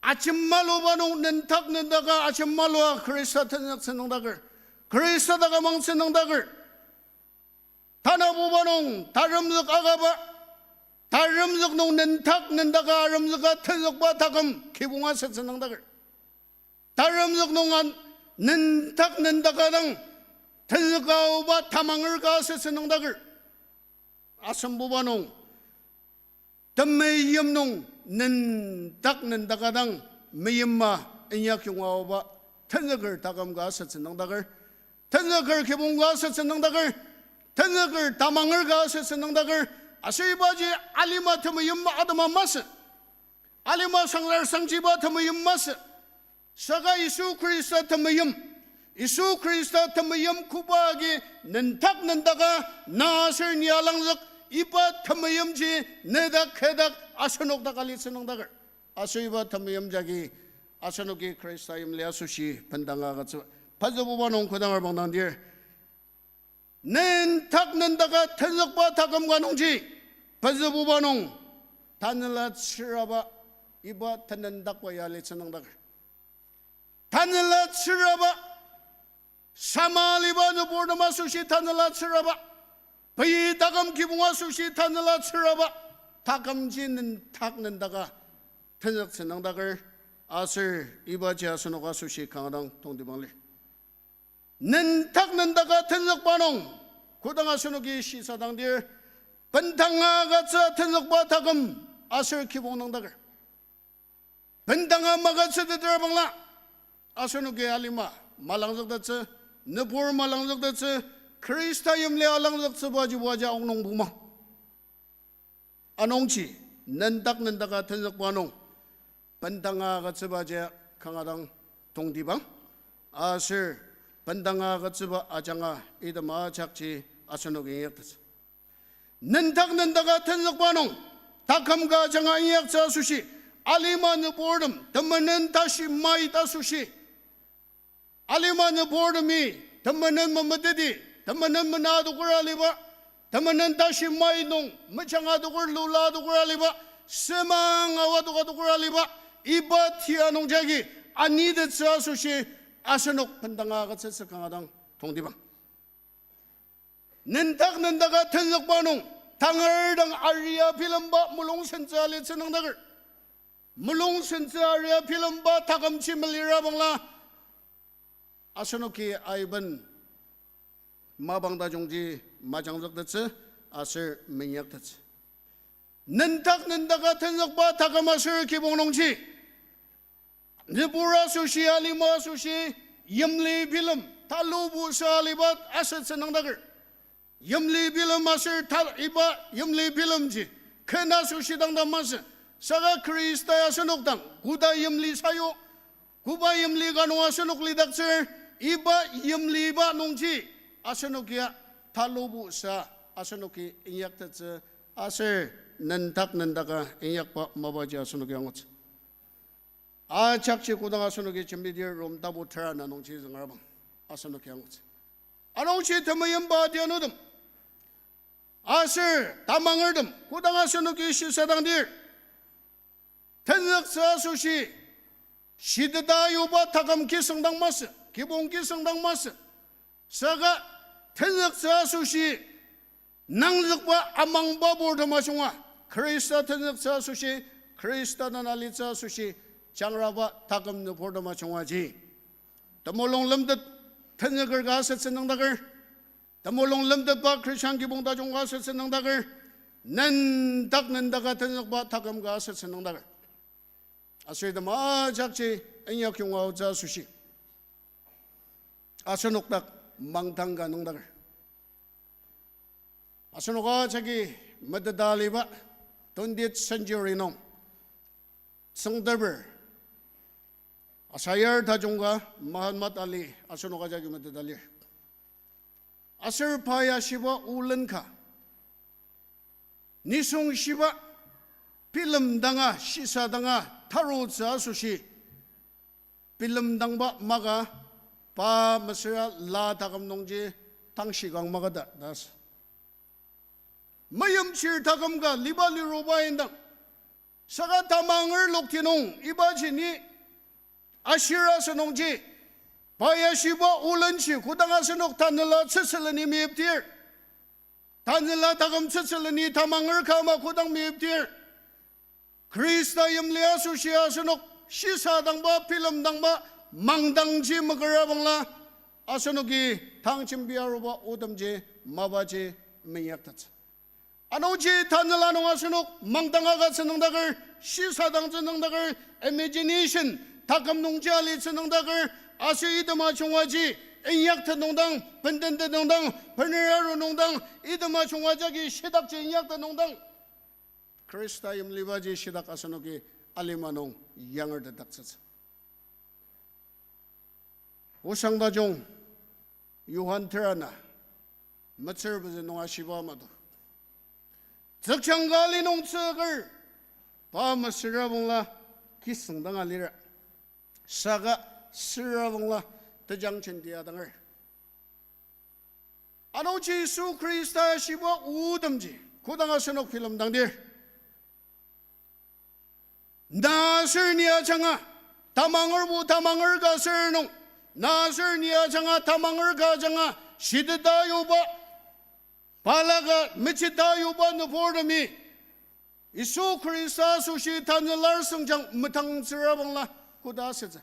Ajemaluba nung nendak nendaka ajemalua Khrista tenzüktsü nüngdaker, Khrista dak amangtsü nüngdaker. Tanabuba nung taremzük akaba, taremzük nung nendak nendaka aremzüka tenzükba taküm kibong asütsü nüngdaker. Taremzük nung an nendak nendaka dang tenzüka aoba tamanger ka asütsü nüngdaker. Asembuba nung temeim nung nendak nendaka dang meima inyakyonga aoba tenzüker taküm ka asütsü nüngdaker. Tenzüker kibong ka asütsü nüngdaker. Tenzüker tamanger ka asütsü nüngdaker. Aser ibaji alima temeim atema masü. Alima sanglar sangjiba temeim masü. Saka Yisu Khrista temeim, Yisu Khrista temeim koba agi nendak nendaka na aser ni alangzük, iba temeimji nedak kü dak asenok dak alitsü nüngdaker. Aser iba temeim jagi asenoki Khrista yimli asoshi bendanga agütsü. Pezübuba nung kodang reprangdangdir, nendak nendaka tenzükba taküm ka nungji, pezübuba nung tanela tsüraba, iba tenendakba ya alitsü nüngdaker. Tanela tsüraba, sama aliba nüburtem asoshi tanela tsüraba, pei taküm kibong asoshi tanela tsüraba, takümji nendak nendaka tenzüktsü nüngdaker, aser ibaji asenok asoshi kanga dang tongtibang lir. Nendak nendaka tenzükba nung, kodang asenoki shisadangdir, bendanga agütsü tenzükba taküm aser kibong nüngdaker. Bendanga magütsüteter bangla, asenoki alima malangzüktettsü, nübur malangzüktettsü, Khrista yimli alangzüktsübaji waja ongnung bumang. Anungji, nendak nendaka tenzükba nung, bendanga agütsübaji kanga dang tongtibang, aser bendanga agütsüba ajanga item ajakji asenok inyaktettsü. Nendak nendaka tenzükba nung, taküm ka ajanga inyaktsü asoshi, alima nüburtem, temenen tashi mai ta asoshi, alima nüburtemi, temenen memeteti, temenen mena adoker aliba, temenen tashi mai nung mejang adoker, lula adoker aliba, semang awa adoka adoker aliba, iba tia nung jagi anitettsü asoshi asenok bendanga agütsütsü kanga dang tongtibang. Nendak nendaka tenzükba nung, tangar dang aria bilemba mulung sentsü alitsü nüngdaker. Mulung sentsü aria bilemba takümji melira bangla, asenoki aiben mapang tajungji majangzüktettsü aser minyaktettsü. Nendak nendaka tenzükba taküm aser kibong nungji, nübur asoshi, alima asoshi, yimli bilem talubu sa aliba asütsü nüngdaker. Yimli bilem aser ta-, iba yimli bilemji ken asoshi dang ta masü. Saka Khrista asenok dang koda yimli sayu, koba yimli ka nung asenok lidaktsür, iba yimliba nungji asenokia talubu sa asenoki inyaktettsü aser nendak nendaka inyakba mapaji asenoki angutsü. Ajakji kodang asenoki jembidir Rom tapu tera ana nungji züngrabang asenoki angutsü. Anungji temeimba tianutem aser tamangertem kodang asenoki shisadangdir, tenzüktsü asoshi shiteta yuba taküm kisüngdang masü, kibong kisüngdang masü. Saka tenzüktsü asoshi nangzükba amangba purtem ajunga, Khrista tenzüktsü asoshi, Khrista den alitsü asoshi, jangraba taküm nüburtem ajungaji, temulung lemtet tenzüker ka asütsü nüngdaker, temulung lemtetba Christian kibong tajung ka asütsü nüngdaker, nendak nendaka tenzükba taküm ka asütsü nüngdaker. Aser item ajakji inyakyonga aotsü asoshi asenok dak mangdang ka nüngdaker. Asenok ajaki meteta aliba twentieth century nung tsüngteper asayar tajung ka Muhammad Ali asenok ajaki meteta lir. Aser pa ya shiba olen ka, nisung shiba bilemdanga, shisadanga tarutsü asoshi, bilemdangba maka pa mesüra la taküm nungji tangshikang makata ta asü. Meimchir taküm ka liba liruba indang, saka tamangerlokti nung ibaji ni ashir asü nungji, pa ya shiba olenji kodang asenok tanela tsütsüleni meyiptir, tanela taküm tsütsüleni tamanger ka ama kodang meyiptir, Khrista yimli asoshi asenok shisadangba, bilemdangba, mangdangji mekürabangla, asenoki tang jembi aruba otemji mapaji minyaktettsü. Anungji tanela nung asenok mangdang agütsü nüngdaker, shisadangtsü nüngdaker, imagination, taküm nungji alitsü nüngdaker, aser item ajungaji inyaktet nungdang, bendentet nungdang, bener aru nungdang, item ajunga jagi shidakji inyaktet nungdang, Khrista yimlibaji shidak asenoki alima nung yangertetdaktsütsü. Osang tajung Johan terana metsür pezü nung ashiba ama to, tsükchang ka ali nung tsüker, pa mesürabangla kisüngdanga lira, saka sürabangla tejang jenti adanger. Ano Yisu Khrista shiba otemji kodang asenok bilemdangdir, na aser ni ajanga, tamangerbo tamanger ka aser nung, na aser ni ajanga, tamanger ka ajanga, shiteta yuba, balaka mechita yuba nüburtemi, Yisu Khrista asoshi tanela süngjang metangtsüra bangla koda asütsü.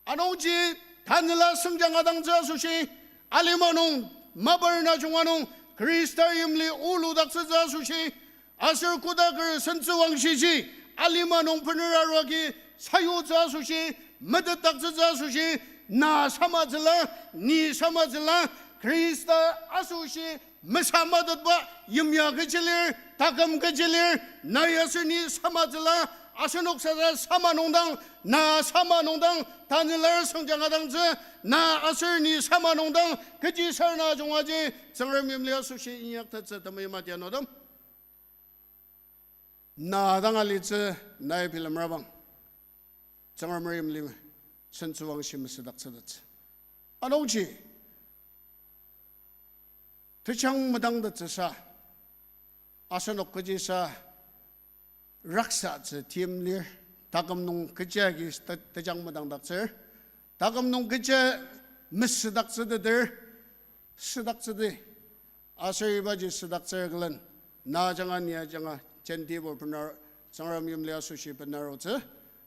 Anungji tanela süngjang adangtsü asoshi, alima nung, maparna junga nung, Khrista yimli oludaktsütsü asoshi, aser kodaker sentsüwangshiji, alima nung bener arua agi sayutsü asoshi, metetdaktsütsü asoshi, na samatsüla, ni samatsüla, Khrista asoshi mesamatetba yimya kechi lir, taküm kechi lir, nai aser ni samatsüla, asenok sasa sama nungdang, na sama nungdang, tanela süngjang adangtsü, na aser ni sama nungdang, kechi sarena jungaji, Tsüngrem yimli asoshi inyaktettsü temeim atianutem. Na dang alitsü, nai bilemrabang, Tsüngrem yimli sentsüwangshi mesüdaktsütettsü. Anungji, tejang medangtettsüsa, asenok kechisa raksatsü tim lir, taküm nung kechi agi te-, tejang medangdaktsür, taküm nung kechi mesüdaktsüteter, südaktsüdi. Aser ibaji südaktsür külen, na ajanga, ni ajanga, jentibur benar, Tsüngrem yimli asoshi benarutsü,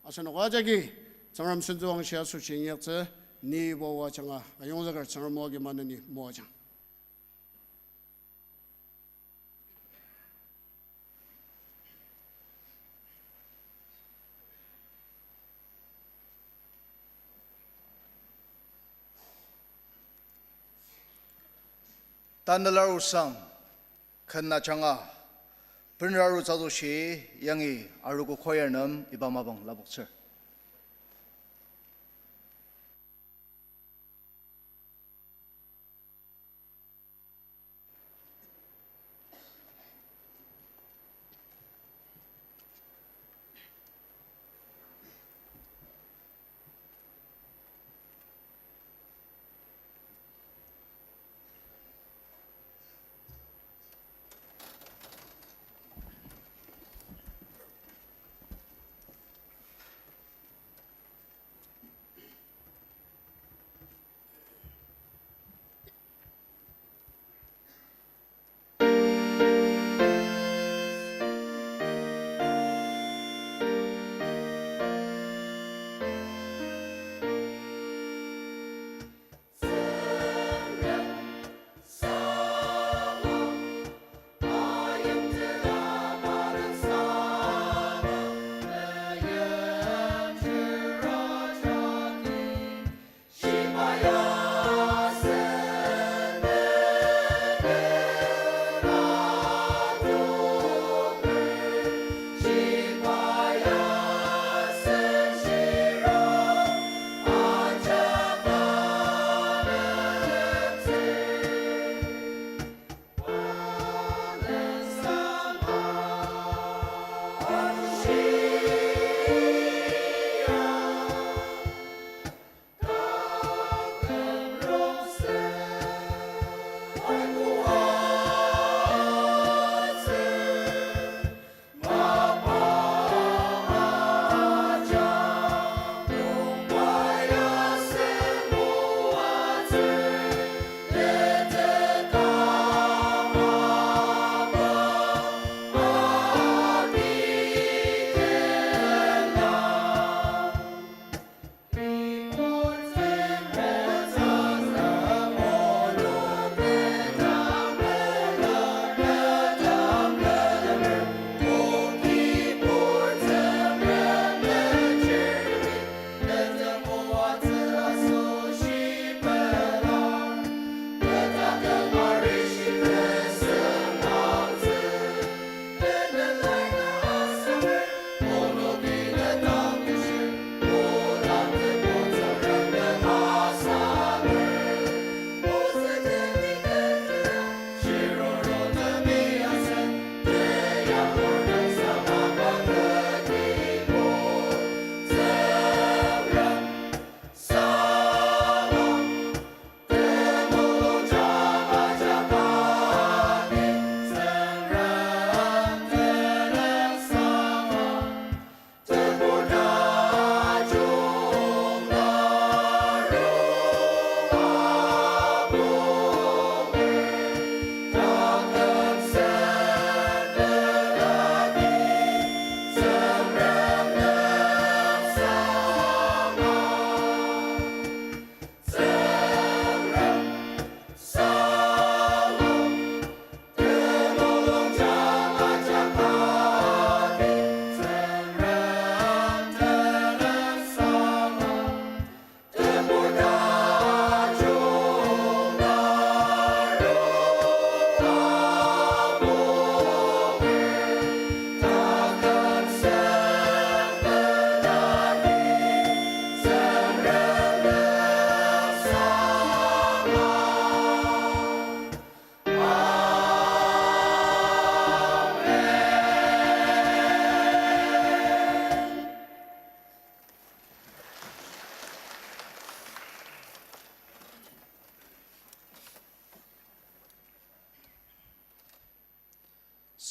asenok ajaki, Tsüngrem sentsüwangshi asoshi inyaktsü, ni iba oa ajanga, ayongzüker Tsüngrem oa agi maneni moajang. Tanela osang, ken ajanga, benarutsü asoshi yangi arogo choir nem iba mapang lapoktsür.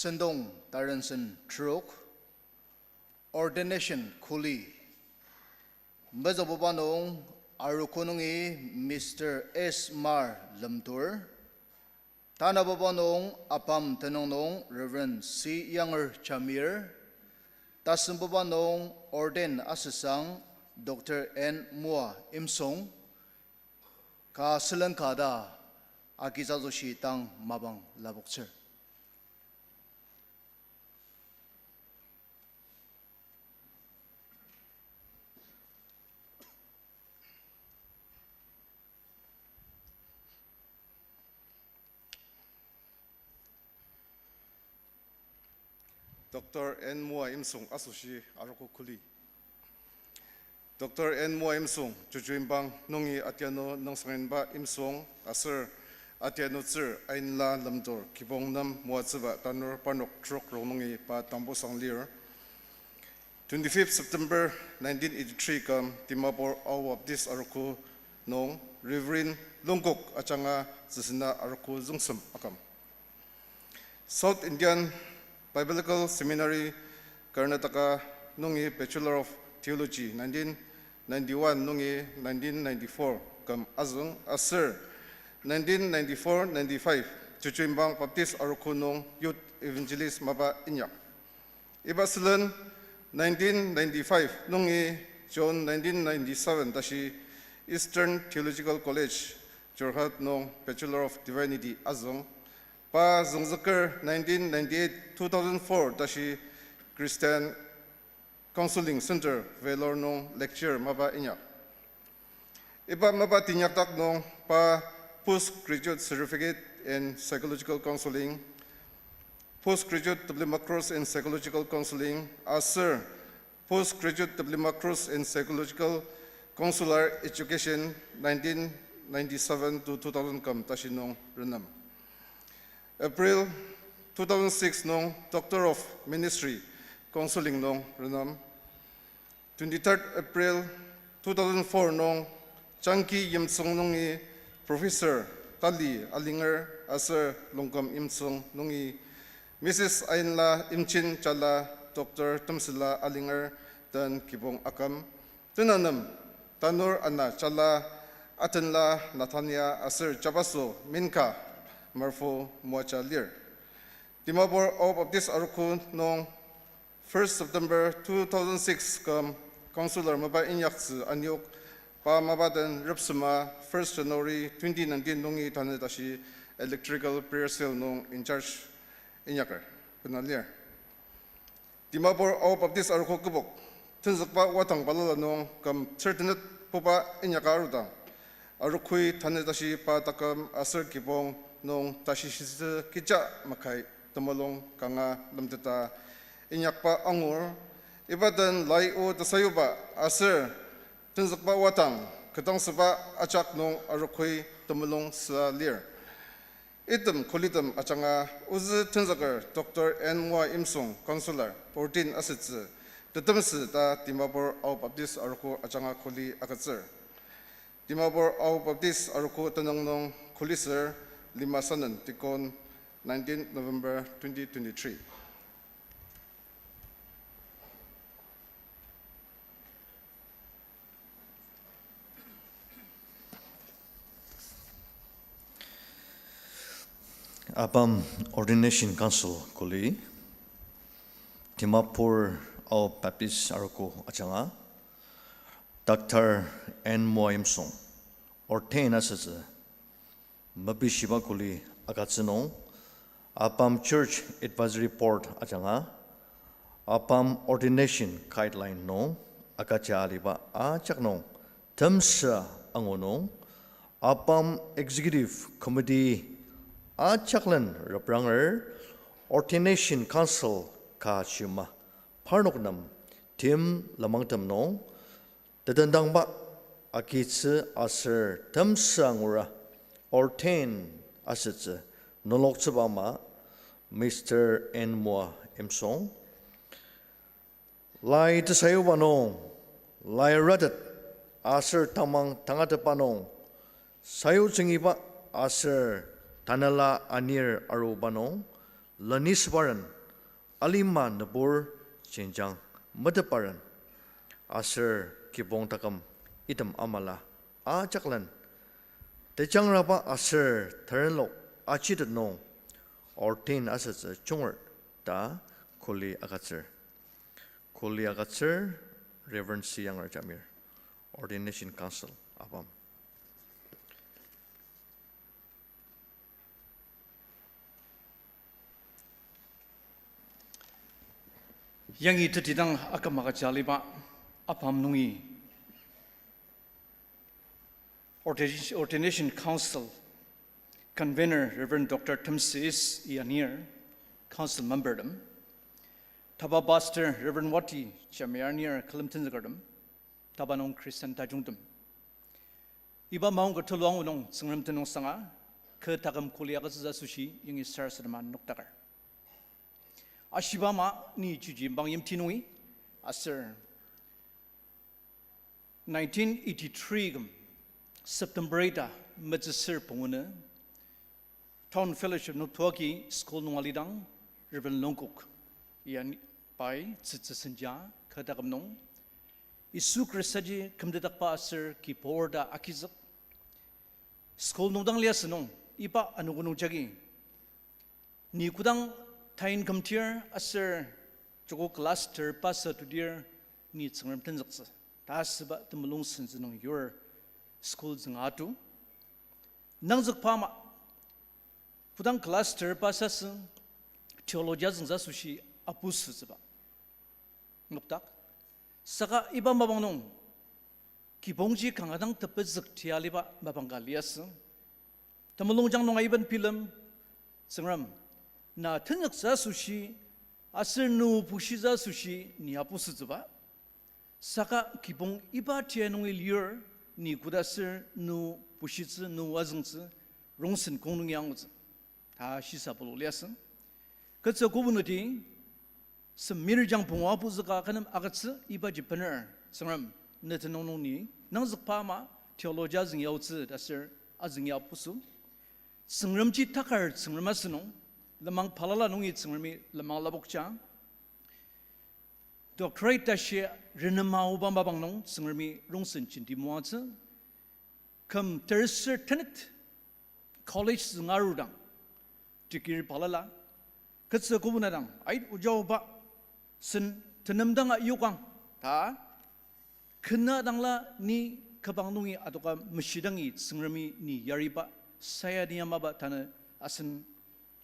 Sentong Tarensen Trok, ordination kuli. Mezübuba nung arogo nungi Mister S. Mar Lemtur. Tanabuba nung apam tenüng nung Reverend C. Younger Jamir. Tasembuba nung ordain asüsang Doctor N. Moa Imsung. Ka sülen ka ta agizüktsüshi tang mapang lapoktsür. Doctor N. Moa Imsung asoshi arogo kuli. Doctor N. Moa Imsung, Chuchuimbang nungi atianu Nongsanginba Imsung, aser atianutsür Ainla Lemtur kibong nem moatsüba tanur parnok trok rongnungi pa tambusang lir. Twenty-fifth September nineteen eighty-three küm Dimapur Ao Baptist Arogo nung Reverend Lungkok ajanga tsüsena arogo züngsem aküm. South Indian Biblical Seminary, Karnataka nungi Bachelor of Theology nineteen ninety-one nungi nineteen ninety-four küm azüng aser nineteen ninety-four ninety-five Chuchuimbang Baptist Arogo nung Youth Evangelist mapa inyak. Iba sülen nineteen ninety-five nungi June nineteen ninety-seven tashi Eastern Theological College, Jorhat nung Bachelor of Divinity azüng. Pa züngzüker nineteen ninety-eight two thousand four tashi Christian Counseling Center, Vellore nung lecturer mapa inyak. Iba mapa teinyakdak nung pa Postgraduate Certificate in Psychological Counseling, Postgraduate Diploma Course in Psychological Counseling, aser Postgraduate Diploma Course in Psychological Counselor Education nineteen ninety-seven to two thousand küm tashi nung renem. April two thousand six nung Doctor of Ministry, Counseling nung renem. Twenty-third April two thousand four nung Changki Yimtsüng nungi Professor Tali alinger aser Longküm Yimtsüng nungi Missus Ainla Imchin jala Doctor Temsüla alinger den kibong aküm. Tenanem tanur ana jala Atenla Nathania aser jabaso Minka Marfo moaja lir. Dimapur Ao Baptist Arogo nung first September two thousand six küm counselor mapa inyaktsü aniok, pa mapa den repsema first January twenty nineteen nungi tanü tashi electrical prayer cell nung in charge inyaker bena lir. Dimapur Ao Baptist Arogo kübok tenzükba wadang balala nung küm thirteenth puba inyaka arudang, arogoi tanü tashi pa taküm aser kibong nung tashi shitsü kecha makai temulung kanga lemteta inyakba angur. Iba den lai o tesayuba aser tenzükba wadang kü tangsüba ajak nung arogoi temulung süa lir. Item kulitem ajanga ozü tenzüker Doctor N. Moa Imsung, Counselor, ordain asütsü, tetemsü ta Dimapur Ao Baptist Arogo ajanga kuli agütsür. Dimapur Ao Baptist Arogo tenüng nung kulisür Lima Sanen, Deacon, nineteen November twenty twenty-three. ABAM Ordination Council kuli, Dimapur Ao Baptist Arogo ajanga, Doctor N. Moa Imsung, ordain asütsü, mepishiba kuli agütsü nung, ABAM Church Advisory Board ajanga, ABAM Ordination Guideline nung agüja aliba ajak nung, temsü angu nung, ABAM Executive Committee ajaklen repranger, Ordination Council ka shima parnok nem tim lenmangtem nung, tetendangba agitsü aser temsü angura ordain asütsü neloktsüba ama Mister N. Moa Imsung, lai tesayuba nung, lai ratet aser tamang tangatetba nung, sayutsüngiba aser tanela anir aruba nung, lenisübaren alima nübur jenjang meteparen aser kibong taküm item amala ajaklen tejangraba aser terenlok ajitet nung ordain asütsü junger ta kuli agütsür. Kuli agütsür Reverend C. Yanger Jamir, Ordination Council, ABAM. Yangi tetidang aküm agüja aliba ABAM nungi Ordi-, Ordination Council Convener Reverend Doctor Temsis Ianir, Council Member tem, taba Pastor Reverend Wati Jamir Anir, külem tenzükertem, taba nung Christian tajungtem. Iba maongka tulu angu nung Tsüngrem tenüngsanga, kü taküm kuli agütsütsü asoshi yangi sarasadema nokdaker. Ashiba ama ni chuji imbang yimti nungi, aser nineteen eighty-three küm September ita metsüsür pungunü Town Fellowship noktuaki school nung alidang Reverend Longkok, ian pai tsütsü senja kü taküm nung Yisu Khristaji kümtetdakba aser kibur ta agizük. School nung dang liasü nung iba anogo nung jagi ni kodang tain kümtir aser joko class ter pasa tudir ni Tsüngrem tenzüktsü ta asüba temulung sentsü nung yur school zünga atu. Nangzükba ama, kodang class ter pasa sü theology azüngtsü asoshi apusütsüba nokdak. Saka iba mapang nung kibongji kanga dang tepezük tia aliba mapang ka liasü. Temulungjang nung aiben bilem, Tsüngrem, na tenzüktsü asoshi, aser nu bushitsü asoshi ni apusütsüba. Saka kibong iba tia nungi lir, ni koda aser nu bushitsü, nu azüngtsü, rongsen kong nungi angutsü ta shisa pulu liasü. Ketsü kobunüti, semirjang pungu apuzüka kü nem agütsü ibaji bener, Tsüngrem, ne tenüng nung ni nangzükba ama theology azüng yaotsü ta aser azüng ya apusü. Tsüngremji takar Tsüngrem asünung, lenmang balala nungi Tsüngremi lenmang lapokja. Doctorate tashi renema aoba mapang nung Tsüngremi rongsen jenti moatsü. Küm terser tenet college zünga arudang, degree balala, ketsü kobunadang, ait oja oba, sen tenem danga yokang ta, kena dangla ni kübang nungi adoka meshidangi Tsüngremi ni yariba, sayadi amaba tanü asen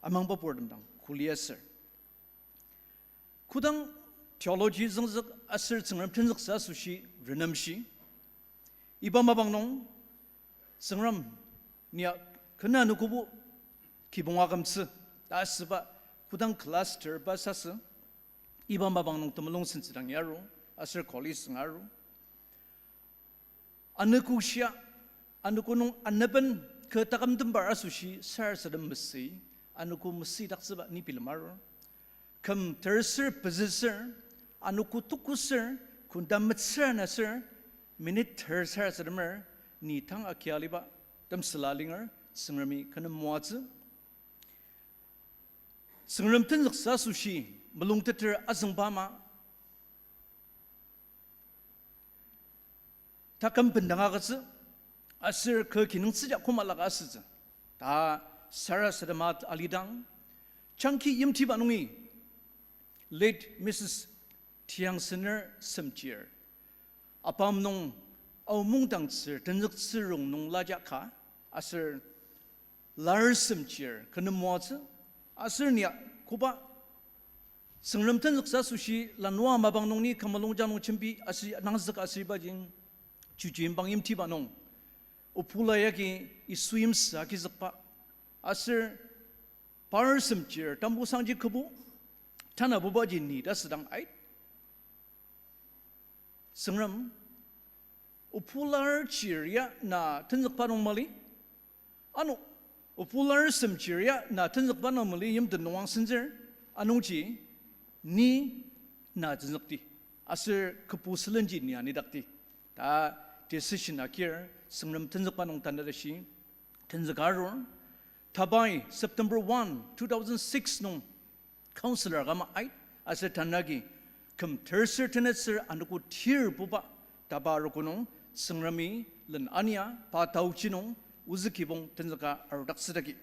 amangba purtem dang kuliaser. Kodang theology züngzük aser Tsüngrem tenzüktsü asoshi renemshi, iba mapang nung Tsüngrem nia kena anogobo kibong akümtsü ta asüba, kodang class ter pasa sü, iba mapang nung temulung sentsü dang yaru, aser college zünga aru. Anogo shia, anogo nung aneben kü taküm tembar asoshi sarasadem mesü, anogo mesüdaktsüba ni bilem arur. Küm terser pezüsür, anogo tukusür, kunda metsür ana ser, minute ter sarasademer, ni tang akia aliba, temsüla linger, Tsüngremi kü nem moatsü. Tsüngrem tenzüktsü asoshi mulungteter azüngba ama, taküm bendang agütsü, aser kü kinungtsüja koma laka asütsü ta sarasadema alidang, Changki yimtiba nungi late Missus Tiangsener Semchir, ABAM nung Aomongdangtsür tenzüktsü rong nung laja ka, aser Lar Semchir kü nem moatsü, aser nia koba Tsüngrem tenzüktsü asoshi lanua mapang nung ni kü mulungjang nung jembi aser nangzük aser ibaji chuji imbang yimtiba nung, Obola yagi Yisu yimsü agizükba, aser Par Semchir tambusangji kübu tanabubaji ni ta südang ait, Tsüngrem, Obolar chir ya na tenzükba nung mali, ano, Obolar Semchir ya na tenzükba nung mali yimten nung angsenzür, anungji ni na tenzükdi, aser kübu sülenji ni anidakdi ta decision akir Tsüngrem tenzükba nung tanü tashi tenzüka arur. Tabai September one, two thousand six nung counselor ka ama ait, Aser tanü agi küm terser tenetsür anogo tirpuba tapa arogo nung Tsüngremi len ania pa taochi nung ozü kibong tenzüka arudaktsüdagi.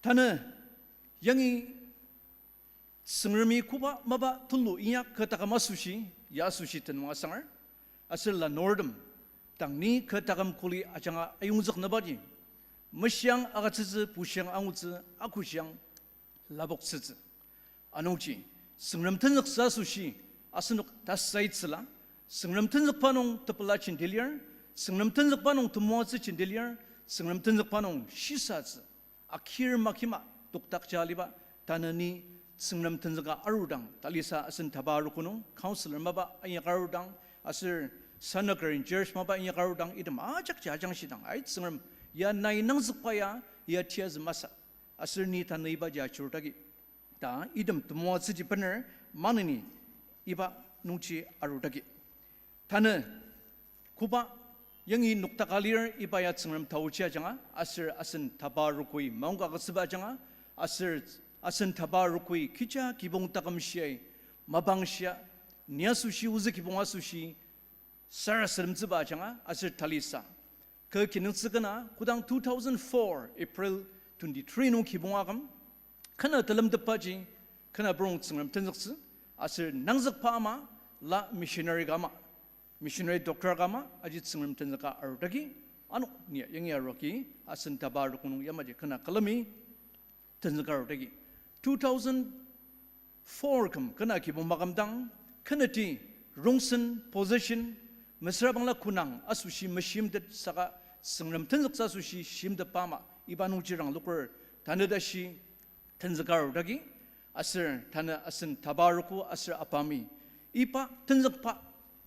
Tanü yangi Tsüngremi koba mapa tulu inyak kü taküm asoshi, ya asoshi tenüng asangar, aser lanurtem, tang ni kü taküm kuli ajanga ayongzüknübaji, meshiang agütsütsü, bushiang angutsü, akoshiang lapoktsütsü. Anungji, Tsüngrem tenzüktsü asoshi, asenok tasaitsüla, Tsüngrem tenzükba nung tepela jenti lir, Tsüngrem tenzükba nung temoatsü jenti lir, Tsüngrem tenzükba nung shisatsü akir makima tokdakja aliba, tanü ni Tsüngrem tenzüka arudang, talisa asen tapa arogo nung counselor mapa inyak arudang, aser sanaker in church mapa inyak arudang, item ajak jajangshidang, ai Tsüngrem, ya nai nangzükba ya, ya tiyazü masü, aser ni tanü ibaji ajurudagi ta item temoatsüji bener maneni iba nungji arudagi. Tanü koba yangi nokdaka lir iba ya Tsüngrem taochi ajanga, aser asen tapa arogoi maongka agütsüba ajanga, aser asen tapa arogoi kecha kibong taküm shiai mapang shia, ni asoshi ozü kibong asoshi sarasademtsüba ajanga, aser talisa kü kinungtsü kena kodang two thousand four April twenty-three nung kibong aküm, kena telemtepbaji, kena purong Tsüngrem tenzüktsü, aser nangzükba ama, la missionary ka ama, missionary doctor ka ama, aji Tsüngrem tenzüka arudagi, ano ni yangi aruogi, asen tapa arogo nung yamaji kena külemi tenzüka arudagi. Two thousand four küm kena kibong makümdang, keneti rongsen position, mesüra bangla kunang asoshi meshimtet saka Tsüngrem tenzüktsü asoshi shimtetba ama iba nungji rangloker tanü tashi tenzüka arudagi, aser tanü asen tapa arogo aser apami iba tenzükba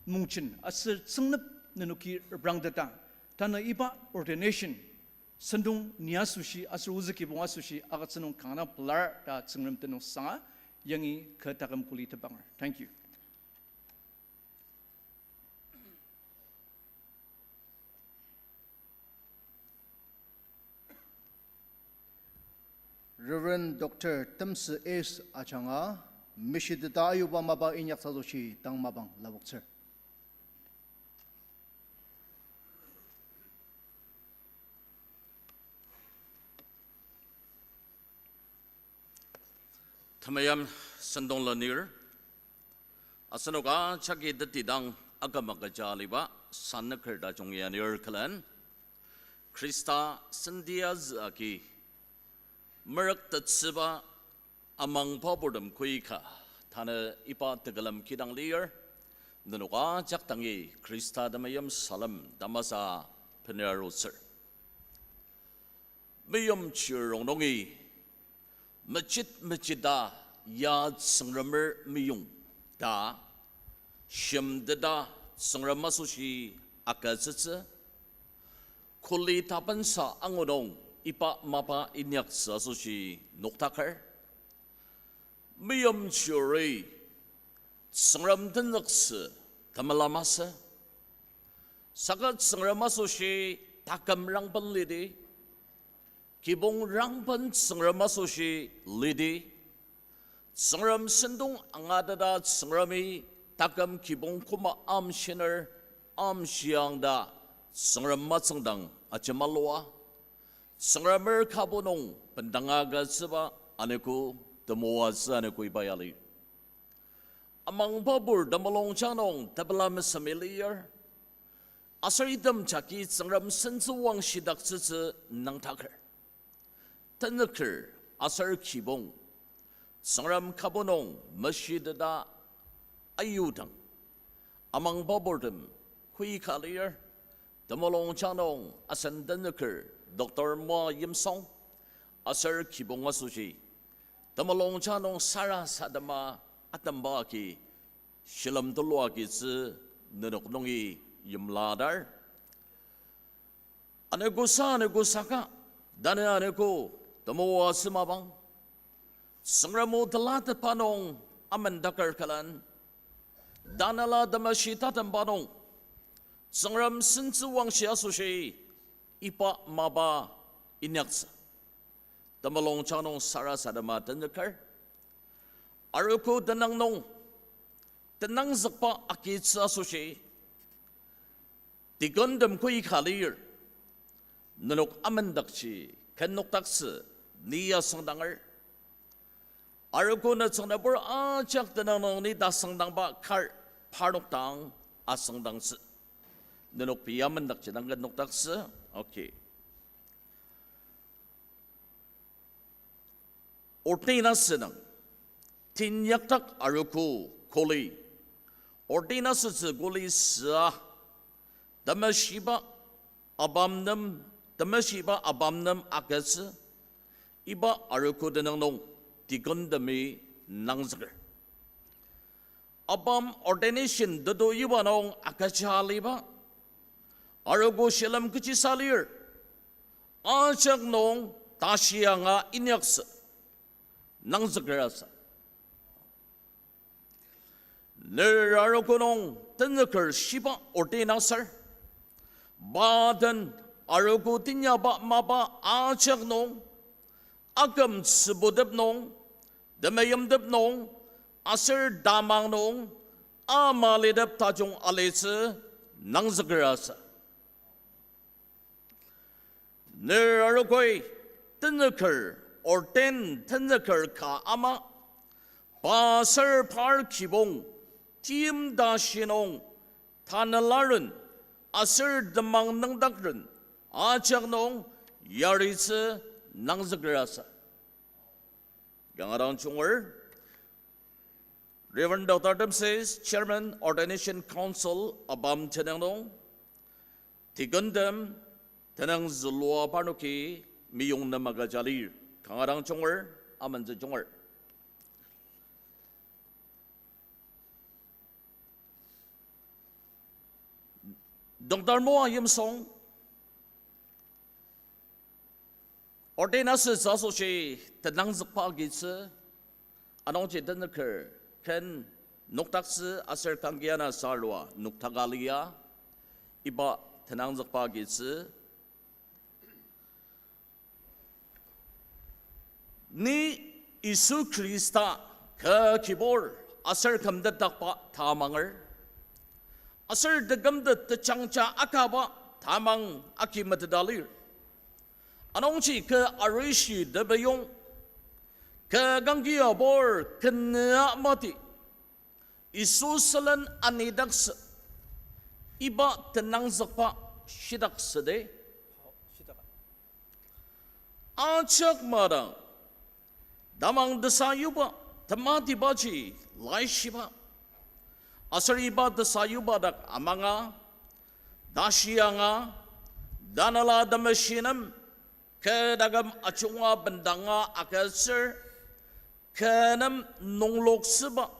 mungjen aser tsüngnep nenoki reprangteta, tanü iba ordination sentong ni asoshi aser ozü kibong asoshi agütsü nung kanga pelar ta Tsüngrem tenüngsanga yangi kü taküm kuli tepanger. Thank you. Reverend Doctor Temsü S. Ajanga, meshiteta ayuba mapa inyaktsü asoshi tang mapang lapoktsür. Temeim sentong lenir, asenok ajaki tetidang aküm agüja aliba sannüker tajung ya anir külen, Khrista senti azü agi merüktettsüba amangba purtem koika tanü iba tekülem kidang lir, nenok ajak dangi Khrista temeim salem tamasa bener arutsür. Meimchir rongnungi, mechit mechita ya Tsüngremer meyong ta shimteta Tsüngrem asoshi agütsütsü, kuli tapensa angu nung iba mapa inyaktsü asoshi noktaker. Meimchiri Tsüngrem tenzüktsü temela masü. Saka Tsüngrem asoshi taküm rangben lidi, kibong rangben Tsüngrem asoshi lidi, Tsüngrem sentong angateta Tsüngremi taküm kibong koma amshiner, amshiang ta Tsüngrem matsüngdang ajemalua, Tsüngremer kübok nung bendanga agütsüba anogo temoatsü anogo iba ya lir. Amangbabur temulungjang nung tepela mesemi lir. Aser item jagi Tsüngrem sentsüwangshidaktsütsü nüngdaker. Tenzüker aser kibong Tsüngrem kübok nung meshiteta ayudang, amangbaburtem koika lir. Temulungjang nung asen tenzüker Doctor Moa Yimsung aser kibong asoshi temulungjang nung sarasadema atemba agi shilem tulu agitsü nenok nungi yimladar. Anogosa, anogo saka, tanü anogo temoatsü mapang, Tsüngrem o telatetba nung amendaker külen, Tanela Temeshi tatemba nung Tsüngrem sentsüwangshi asoshi iba mapa inyaktsü. Temulung jang nung sarasadema tenzüker. Arogo tenüng nung tenangzükba agitsü asoshi deacontem kü ka lir. Nenok amendakji ken nokdaktsü ni asüngdanger. Arogo nütsüng nübur ajak tenüng nung ni tasüngdangba kar parnok dang asüngdangtsü. Nenok pei amendakji dang ken nokdaktsü. Okay. Ordain asünung, teinyaktak arogo kuli, ordain asütsü kuli süa, temeshiba abam nem, temeshiba abam nem agütsü, iba arogo tenüng nung deacontemi nangzüker. Abam ordination tetu yuba nung agüja aliba, arogo shilem kechisa lir, ajak nung tashi anga inyaktsü nangzüker asa. Ner arogo nung tenzüker shiba ordain aser, pa den arogo teinyaba mapa ajak nung, aküm tsübutep nung, temeimtep nung, aser tamang nung, amalitep tajung alitsü nangzüker asa. Ner arogoi tenzüker, ordain tenzüker ka ama, pa aser par kibong, tim tashi nung, tanelaren, aser temang nüngdakren, ajak nung yaritsü nangzüker asa. Kanga dang junger, Reverend Doctor Temses, Chairman, Ordination Council, abam tenüng nung, deacontem, tenüng zülua parnoki, meyong nem agüja lir, kanga dang junger, amentsü junger. Doctor Moa Yimsong, ordain asütsü asoshi tenangzükba agitsü, anungji tenzüker ken nokdaktsü aser kangki ana sarua noktaka lia, iba tenangzükba agitsü. Ni Yisu Khrista kü kibur aser kümtetdakba tamanger, aser tekümtet tejangja akaba tamang agi meteta lir. Anungji kü arishi tepeyong, kü kangki abur kenüa mati, Yisu sülen anidaktsü, iba tenangzükba shidaktsüdi. Ajak madang, tamang tesayuba, tematibaji laishiba, aser iba tesayuba dak amanga, tashi anga, Tanela Temeshi nem, kü taküm ajunga bendanga agütsür, kü nem nungloktsüba,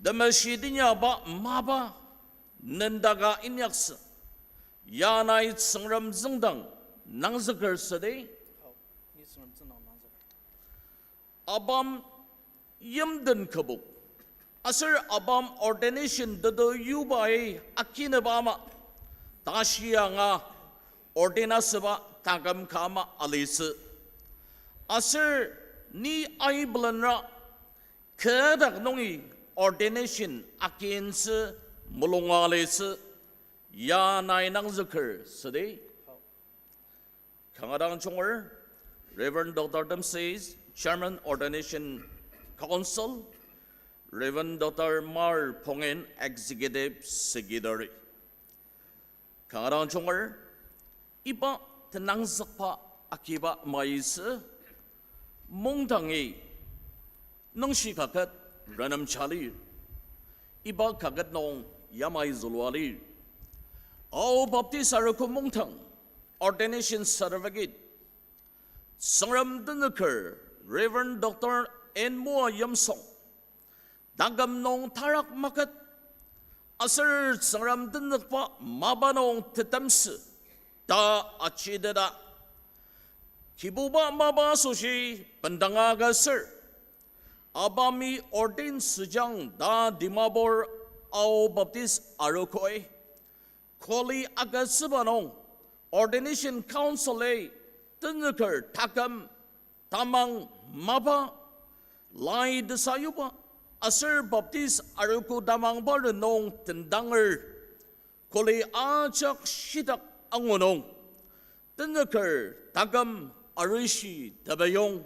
temeshi teinyaba mapa, nendaka inyaktsü, ya nai Tsüngrem tsüngdang nangzüker südi. Abam yimten kübok, aser abam ordination tetu yubai akineba ama, tashi anga ordain asüba taküm ka ama alitsü. Aser ni aibelenra, kü dak nungi ordination akintsü mulunga alitsü, ya nai nangzüker südi. Kanga dang junger, Reverend Doctor Temses, Chairman, Ordination Council, Reverend Doctor Mar Pongen, Executive Secretary. Kanga dang junger, iba tenangzükba agiba maisü, mungdangi nungshi kaket renem ja lir, iba kaket nung yamai zülua lir. Ao Baptist Arogo Mungdang, Ordination Certificate, Tsüngrem tenzüker Reverend Doctor Enmoa Yimsong, taküm nung tarak maket, aser Tsüngrem tenzükba mapa nung tetemsü ta ajiteta, Kibuba mapa asoshi bendanga agütsür, abami ordain süjang ta Dimapur Ao Baptist Arogoi kuli agütsüba nung, Ordination Council-i tenzüker taküm tamang mapa, lai tesayuba, aser Baptist arogo tamangba renung tendanger, koli ajak shitak angu nung, tenzüker taküm arishi tepeyong,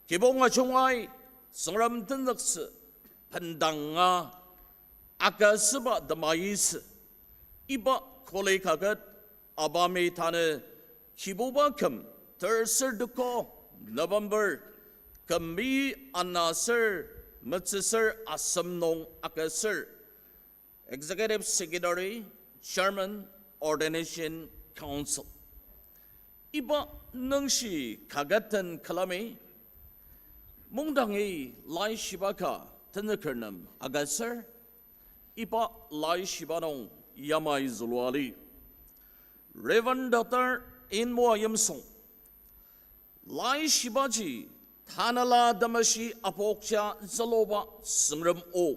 kibong ajungai Tsüngrem tenzüktsü bendanga agütsüba temaitsü. Iba koli kaket Abami tanü Kibuba küm terser tuko November küm ana ser metsüser asem nung agütsür. Executive Secretary, Chairman, Ordination Council. Iba nungshi kaket den külemi, mungdangi laishiba ka tenzüker nem agütsür, iba laishiba nung yamai zülua lir Reverend Doctor Inmoa Yimsung. Laishibaji Tanela Temeshi apokja züluba Tsüngrem o,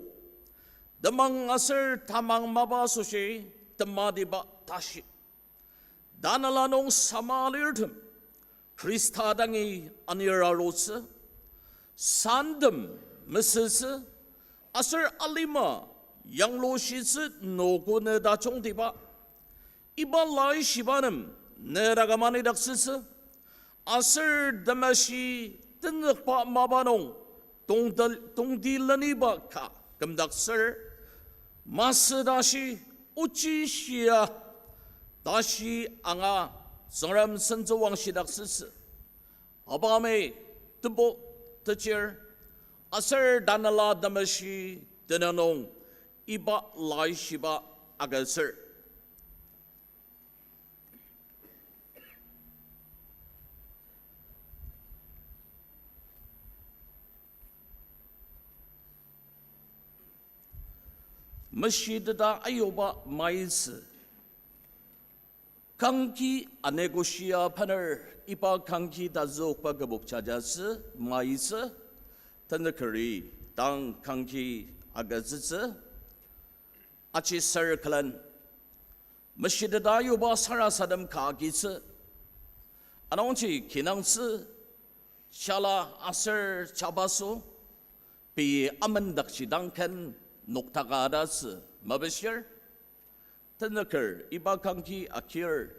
temang aser tamang mapa asoshi tematiba tashi, Tanela nung samalirtem Khrista dangi anir arutsü, santem mesütsü, aser alima yanglushitsü nokone tajungtiba, iba laishiba nem ne taküm anidaktsütsü, aser temeshi tenzükba mapa nung tongtel- tongtileniba ka kümdaktsür, masü tashi ochi shia tashi anga Tsüngrem sentsüwangshidaktsütsü. Abami tebu techir, aser Tanela Temeshi tenüng nung iba laishiba agütsür. Meshiteta ayuba maitsü. Kangki anekoshia bener iba kangki tazükba kübok jajatsü maitsü, tenzükeri dang kangki agütsütsü, aji ser külen, meshiteta yuba sarasadem ka agitsü, anungji kinungtsü, shala aser jabaso, pei amendakji dang ken noktaka tatsü mepishir, tenzüker iba kangki akir,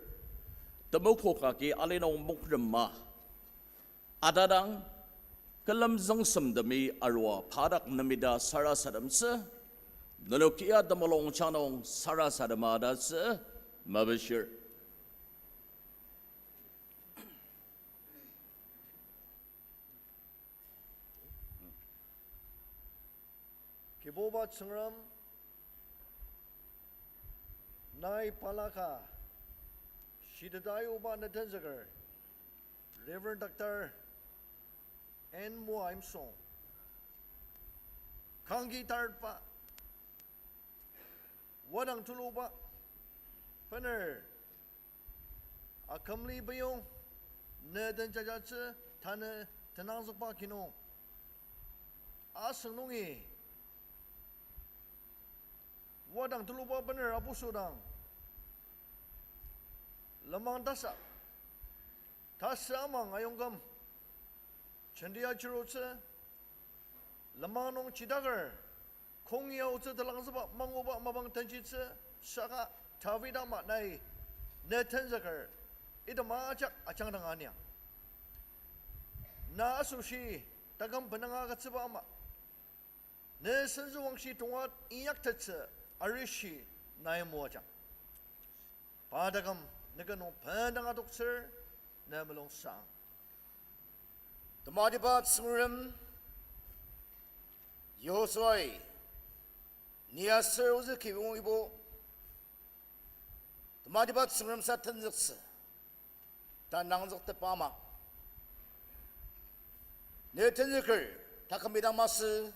temokok agi ali nung mokrema atadang, külemzüng semtemi arua pa dak nemita sarasademtsü, nenokia temulungjang nung sarasadema tatsü mepishir. Kibuba Tsüngrem, nai balaka shiteta ayuba ne tenzüker, Reverend Doctor N. Moa Imsong, kangki tartba, wadang tuluba, bener akümli beyong, ne den jajatsü tanü tenangzükba kinung, asüng nungi wadang tuluba bener apuso dang lenmang tasa, tasü amang ayongküm, jenti achirutsü, lenmang nung chidaker, kongi aotsü telangzüba manguba mapang tenjitsü, saka David ama nai ne tenzüker, item ajak ajangdang aniang. Na asoshi taküm benanga agütsüba ama, ne sentsüwangshi tonga inyaktettsü arishi nai moajang. Pa taküm nüke nung bendang adoktsür, ne mulungsang. Tematiba Tsüngrem, Yosua-i ni aser ozü kibong ibo, tematiba Tsüngrem sa tenzüktsü ta nangzüktepa ama, ne tenzüker taküm idang masü,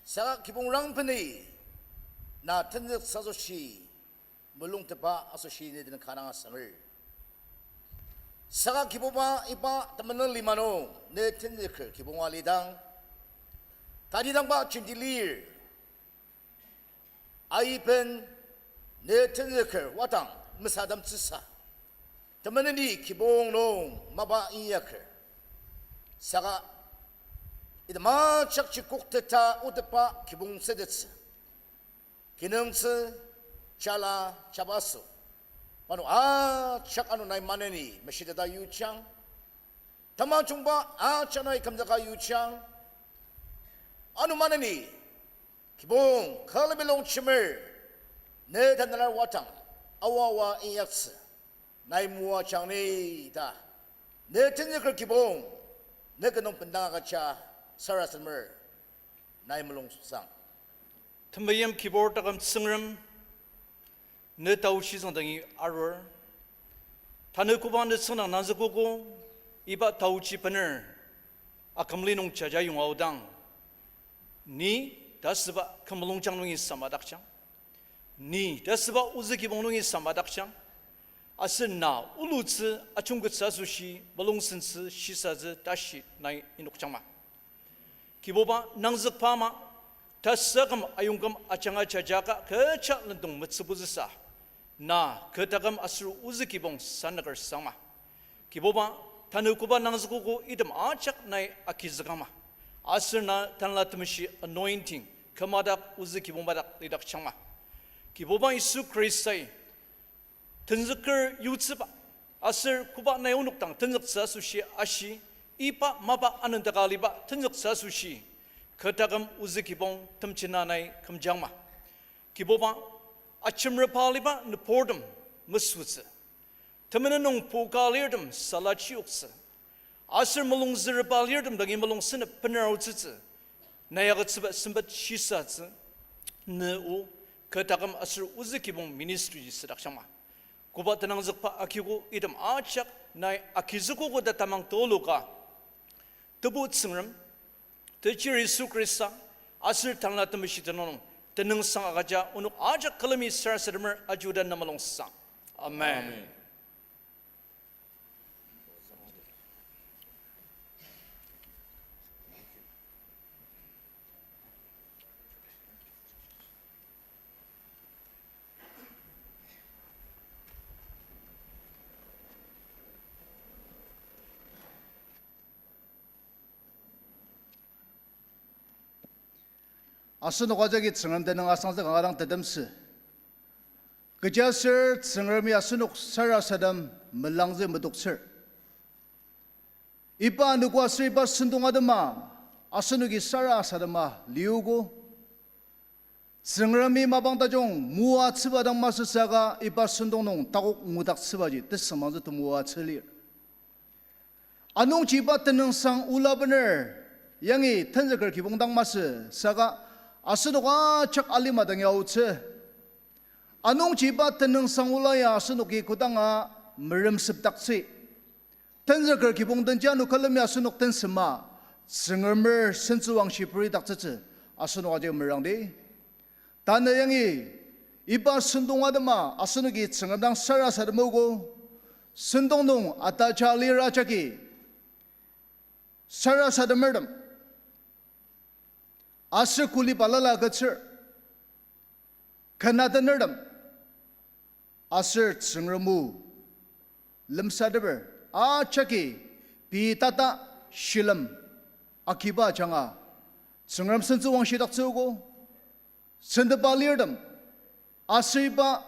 saka kibong rangpeni na tenzüktsü asoshi mulungtepa asoshi ne den kanga asanger. Saka Kibuba, iba temenen lima nung ne tenzüker kibong alidang, tatidangba jenti lir, aiben ne tenzüker wadang mesademtsüsa, Temeneni kibong nung mapa inyaker. Saka item ajakji kokteta otetba kibong sütettsü. Kinungtsü, jala, jabaso. Ano ajak ano nai maneni meshiteta yujang. Tamajungba ajak nai kümzüka yujang. Ano maneni, kibong, külemi longjemer, ne Tanela wadang, aoa aoa inyaktsü, nai moajang ni ta. Ne tenzüker kibong, ne ket nung bendang agüja sarasademer, nai mulungsang. Temeim kibur taküm Tsüngrem, ne taochi züngdangi arur. Tanü koba ne tsüngdang nangzükogo, iba taochi bener akümli nung jaja yonga aodang, ni tasüba kü mulungjang nungi samadakjang. Ni tasüba ozü kibong nungi samadakjang. Aser na olutsü, ajungkettsü asoshi, mulungsentsü, shisatsü, tashi nai inokjangma. Kibuba nangzükba ama, tasü aküm ayongküm ajanga jaja ka kecha lendong metsübutsüsa, na kü taküm aser ozü kibong sanaker sangma. Kibuba, tanü koba nangzükogo item ajak nai agizükangma. Aser na Tanela Temeshi anointing, kümadak ozü kibong madak lidakjangma. Kibuba Yisu Khristai, tenzüker yutsüba, aser koba nai onok dang tenzüktsü asoshi ashi, iba mapa anendaka aliba tenzüktsü asoshi, kü taküm ozü kibong temjena nai kümjangma. Kibuba, ajemerba aliba nüburtem mesütsü. Temenen nung puka alirtem salaji yoktsü. Aser mulungzürba alirtem dangi mulungsenep bener aotsütsü. Nai agütsüba sempet shisatsü. Ne o, kü taküm aser ozü kibong ministry ji südakjangma. Koba tenangzükba akiko item ajak nai agizükogo ta tamang tuluka. Tebu Tsüngrem, Techir Yisu Khrista, aser Tanela Temeshi tenüng nung, tenüngsang agüja onok ajak külemi sarasademer ajuda na mulungsang. Amen. Amen. Asenok ajaki Tsüngrem tenüng asangzük kanga dang tetemsü. Kechiaser Tsüngremi asenok sarasadem melangzü metoktsür. Iba anogo aser iba sentong atema, asenoki sarasadema liogo. Tsüngremi mapang tajung moatsüba dang masü saka iba sentong nung takok ngudaktsübaji tesüngmangtsü temoatsü lir. Anungji iba tenüngsang ola bener, yangi tenzüker kibong dang masü saka asenok ajak alima dang ya aotsü. Anungji iba tenüngsang ola ya asenoki kodanga meremsüpdaktsü. Tenzüker kibong denji ano külemi asenok tensema, Tsüngremer sentsüwangshi peridaktsütsü, asenok aji merangdi. Tanü yangi, iba sentong atema asenoki Tsüngrem dang sarasademogo, sentong nung ataja lira jagi sarasademertem, aser kuli balala agütsür, ken atenertem, aser Tsüngrem o lemsateper ajaki pei tata shilem agiba ajanga Tsüngrem sentsüwangshidaktsüogo. Sentepa lirtem, aser iba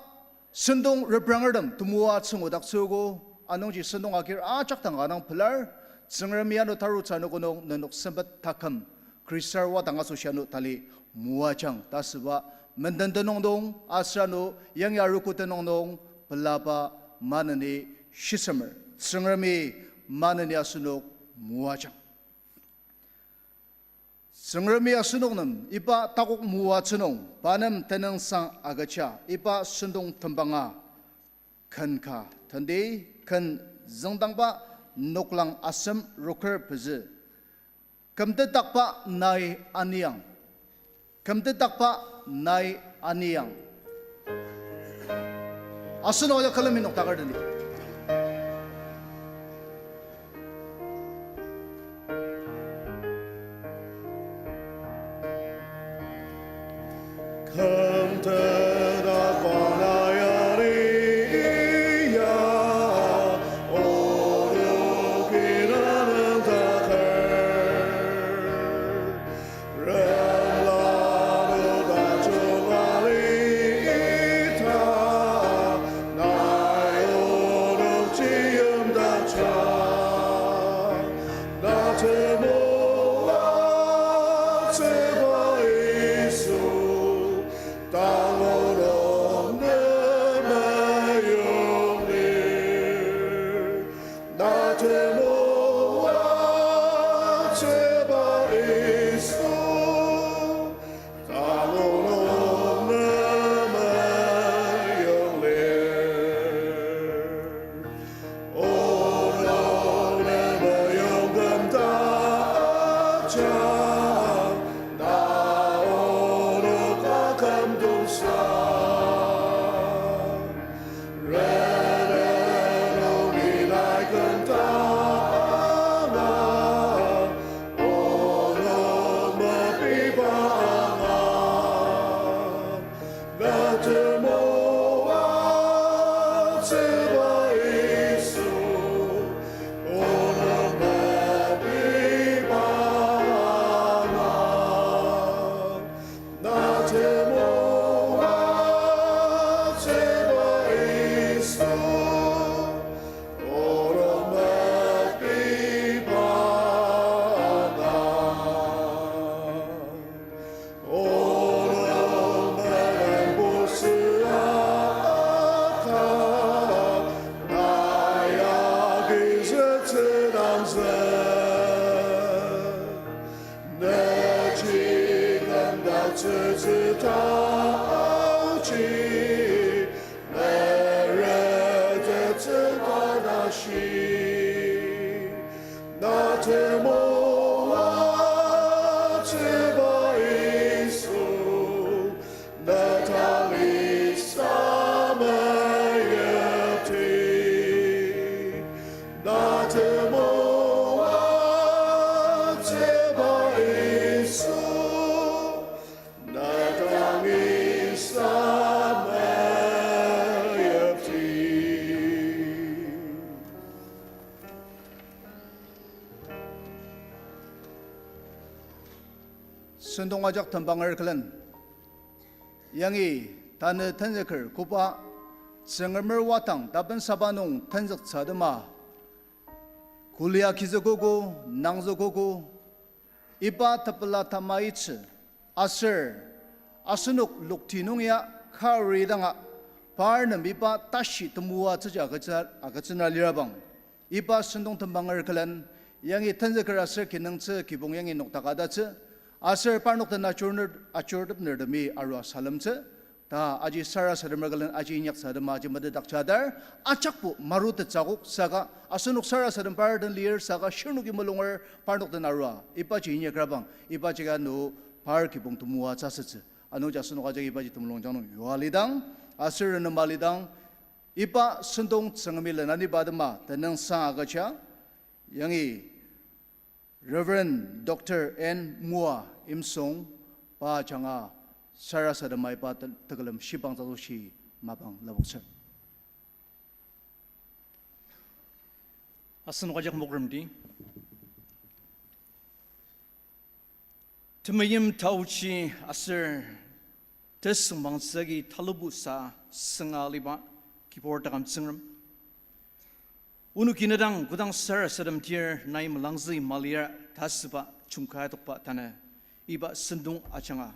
sentong reprangertem temoatsü ngudaktsüogo. Anungji sentong agir ajak dang kanga dang pelar, Tsüngremi ano tarutsü anogo nung nenok sempet taküm Khristar wadang asoshi ano tali moajang ta asüba menden tenüng nung aser ano yangi arogo tenüng nung pelaba maneni shisemer. Tsüngremi maneni asenok moajang. Tsüngremi asenok nem iba takok moatsü nung pa nem tenüngsang agüja iba sentong tembanga ken ka tendi, ken züngdangba noklang asem rokür pezü. Kümtetakba nai aniang. Kümtetakba nai aniang. Asenok ya külemi noktaker tendi. Kümtetakba nai aniang. Tangu nung ne meyong lir, na temoatsüba Yisu. Tangu nung ne meyong lir. Onok ne meyong kümta ajak, na onok akümdongsa. Rene nungi nai kümta anga, onok mepiba anga. Na temoatsüba Yisu, onok mepiba anga. Na temoatsüba Yisu, onok mepiba anga. Onok melen pushia aka, na ya kizütsü dangzü. Ne ji kümdaktsütsü taoji, ne retettsü ta tashi. Na temoatsüba Yisu, ne talisa meyipti. Na temoatsüba Yisu, na talisa meyipti. Sentong ajak tembanger külen. Yangi tanü tenzüker koba Tsüngremer wadang tapensaba nung tenzüktsü atema, kulia kizükogo, nangzükogo, iba tepela tamaitsü, aser asenok lokti nung ya kari danga par nem iba tashi temoatsüji agütsü-, agütsüna lirabang. Iba sentong tembanger külen, yangi tenzüker aser kinungtsü kibong yangi nokdaka tatsü, aser parnok den ajurner-, ajurtepnertemi arua salemtsü, ta aji sarasademer külen aji inyaktsü atema aji metetdaktsü adar, ajakbo marutettsü akok saka, asenok sarasadem par den lir saka shirnoki mulunger parnok den arua, ibaji inyakrabang, ibaji ka ano par kibong temoatsü asütsü. Anungji asenok ajak ibaji temulungjang nung yua lidang, aser renema lidang, iba sentong Tsüngremi lenaniba atema tenüngsang agüja, yangi Reverend Doctor N Mua Imsung, pa ajanga sarasadema iba te-, tekülem shibang tasoshi mapang lapoktsür. Asenok ajak mokremdi. Temeim taochi aser tesüngmangtsü agi talubusa sünga aliba Kibur taküm Tsüngrem, onoki ne dang kodang sarasadem tir nai melangzü malir ta asüba jungkai adokba tanü iba sentong ajanga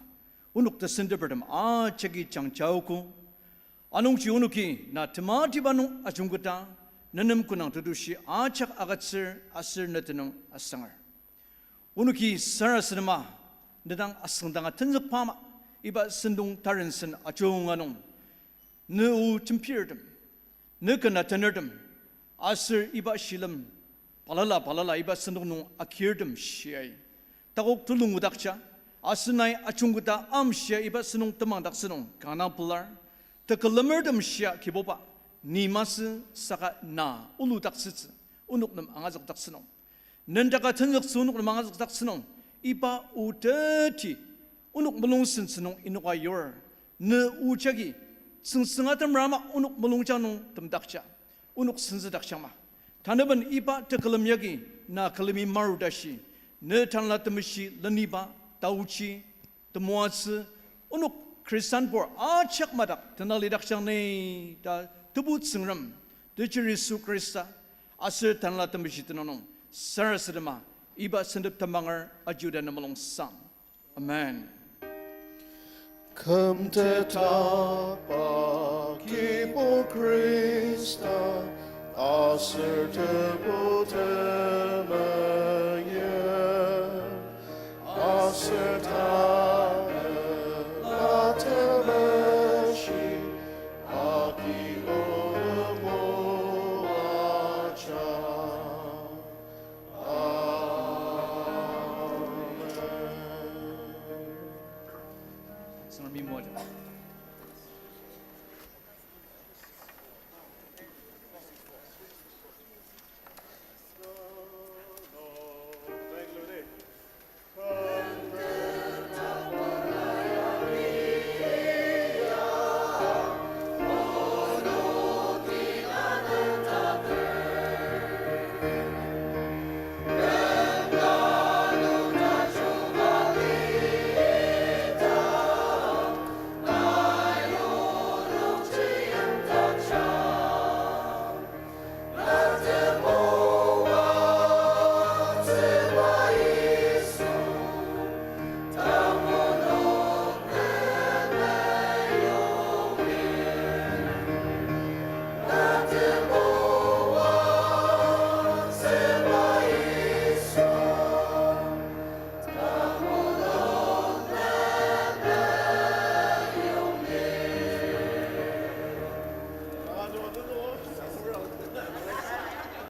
onok tesentepertem ajaki jangjaogo. Anungji onoki na tematiba nung ajungketa, nenem künang tetushi ajak agütsür aser ne tenüng asanger. Onoki sarasadema, ne dang asüngdanga tenzükba ama, iba sentong tarensen ajunga nung, ne o jembirtem, ne ken atenertem, aser iba shilem balala balala iba sentong nung agirtem shiai takok tulung odakja, aser nai ajungketa amshia iba sentong temangdaktsü nung kanga pelar, tekülemertem shia Kibuba, ni masü saka na oludaktsütsü, onok nem angazükdaktsü nung nendaka tenzüktsü onok nem angazükdaktsü nung, iba o teti onok mulung sentsü nung inoka yur, ne o jagi tsüngsüng atemra ama onok mulungjang nung temdakja, onok senzüdakjang ma. Tanüben iba tekülem yagi na külemi maru tashi, ne Tanela Temeshi leniba taochi temoatsü, onok Khristanbur ajak madak tenalidakjang ni ta Tebu Tsüngrem, Teacher Yisu Khrista, aser Tanela Temeshi tenüng nung sarasadema iba sentep temanger ajuda ne mulungsang. Amen. Kümtetdakba Kibur Khrista, aser Tebu temeim, aser Tanela Temeshi, agi onogo ajak. Amen. Tsüngremi moajang.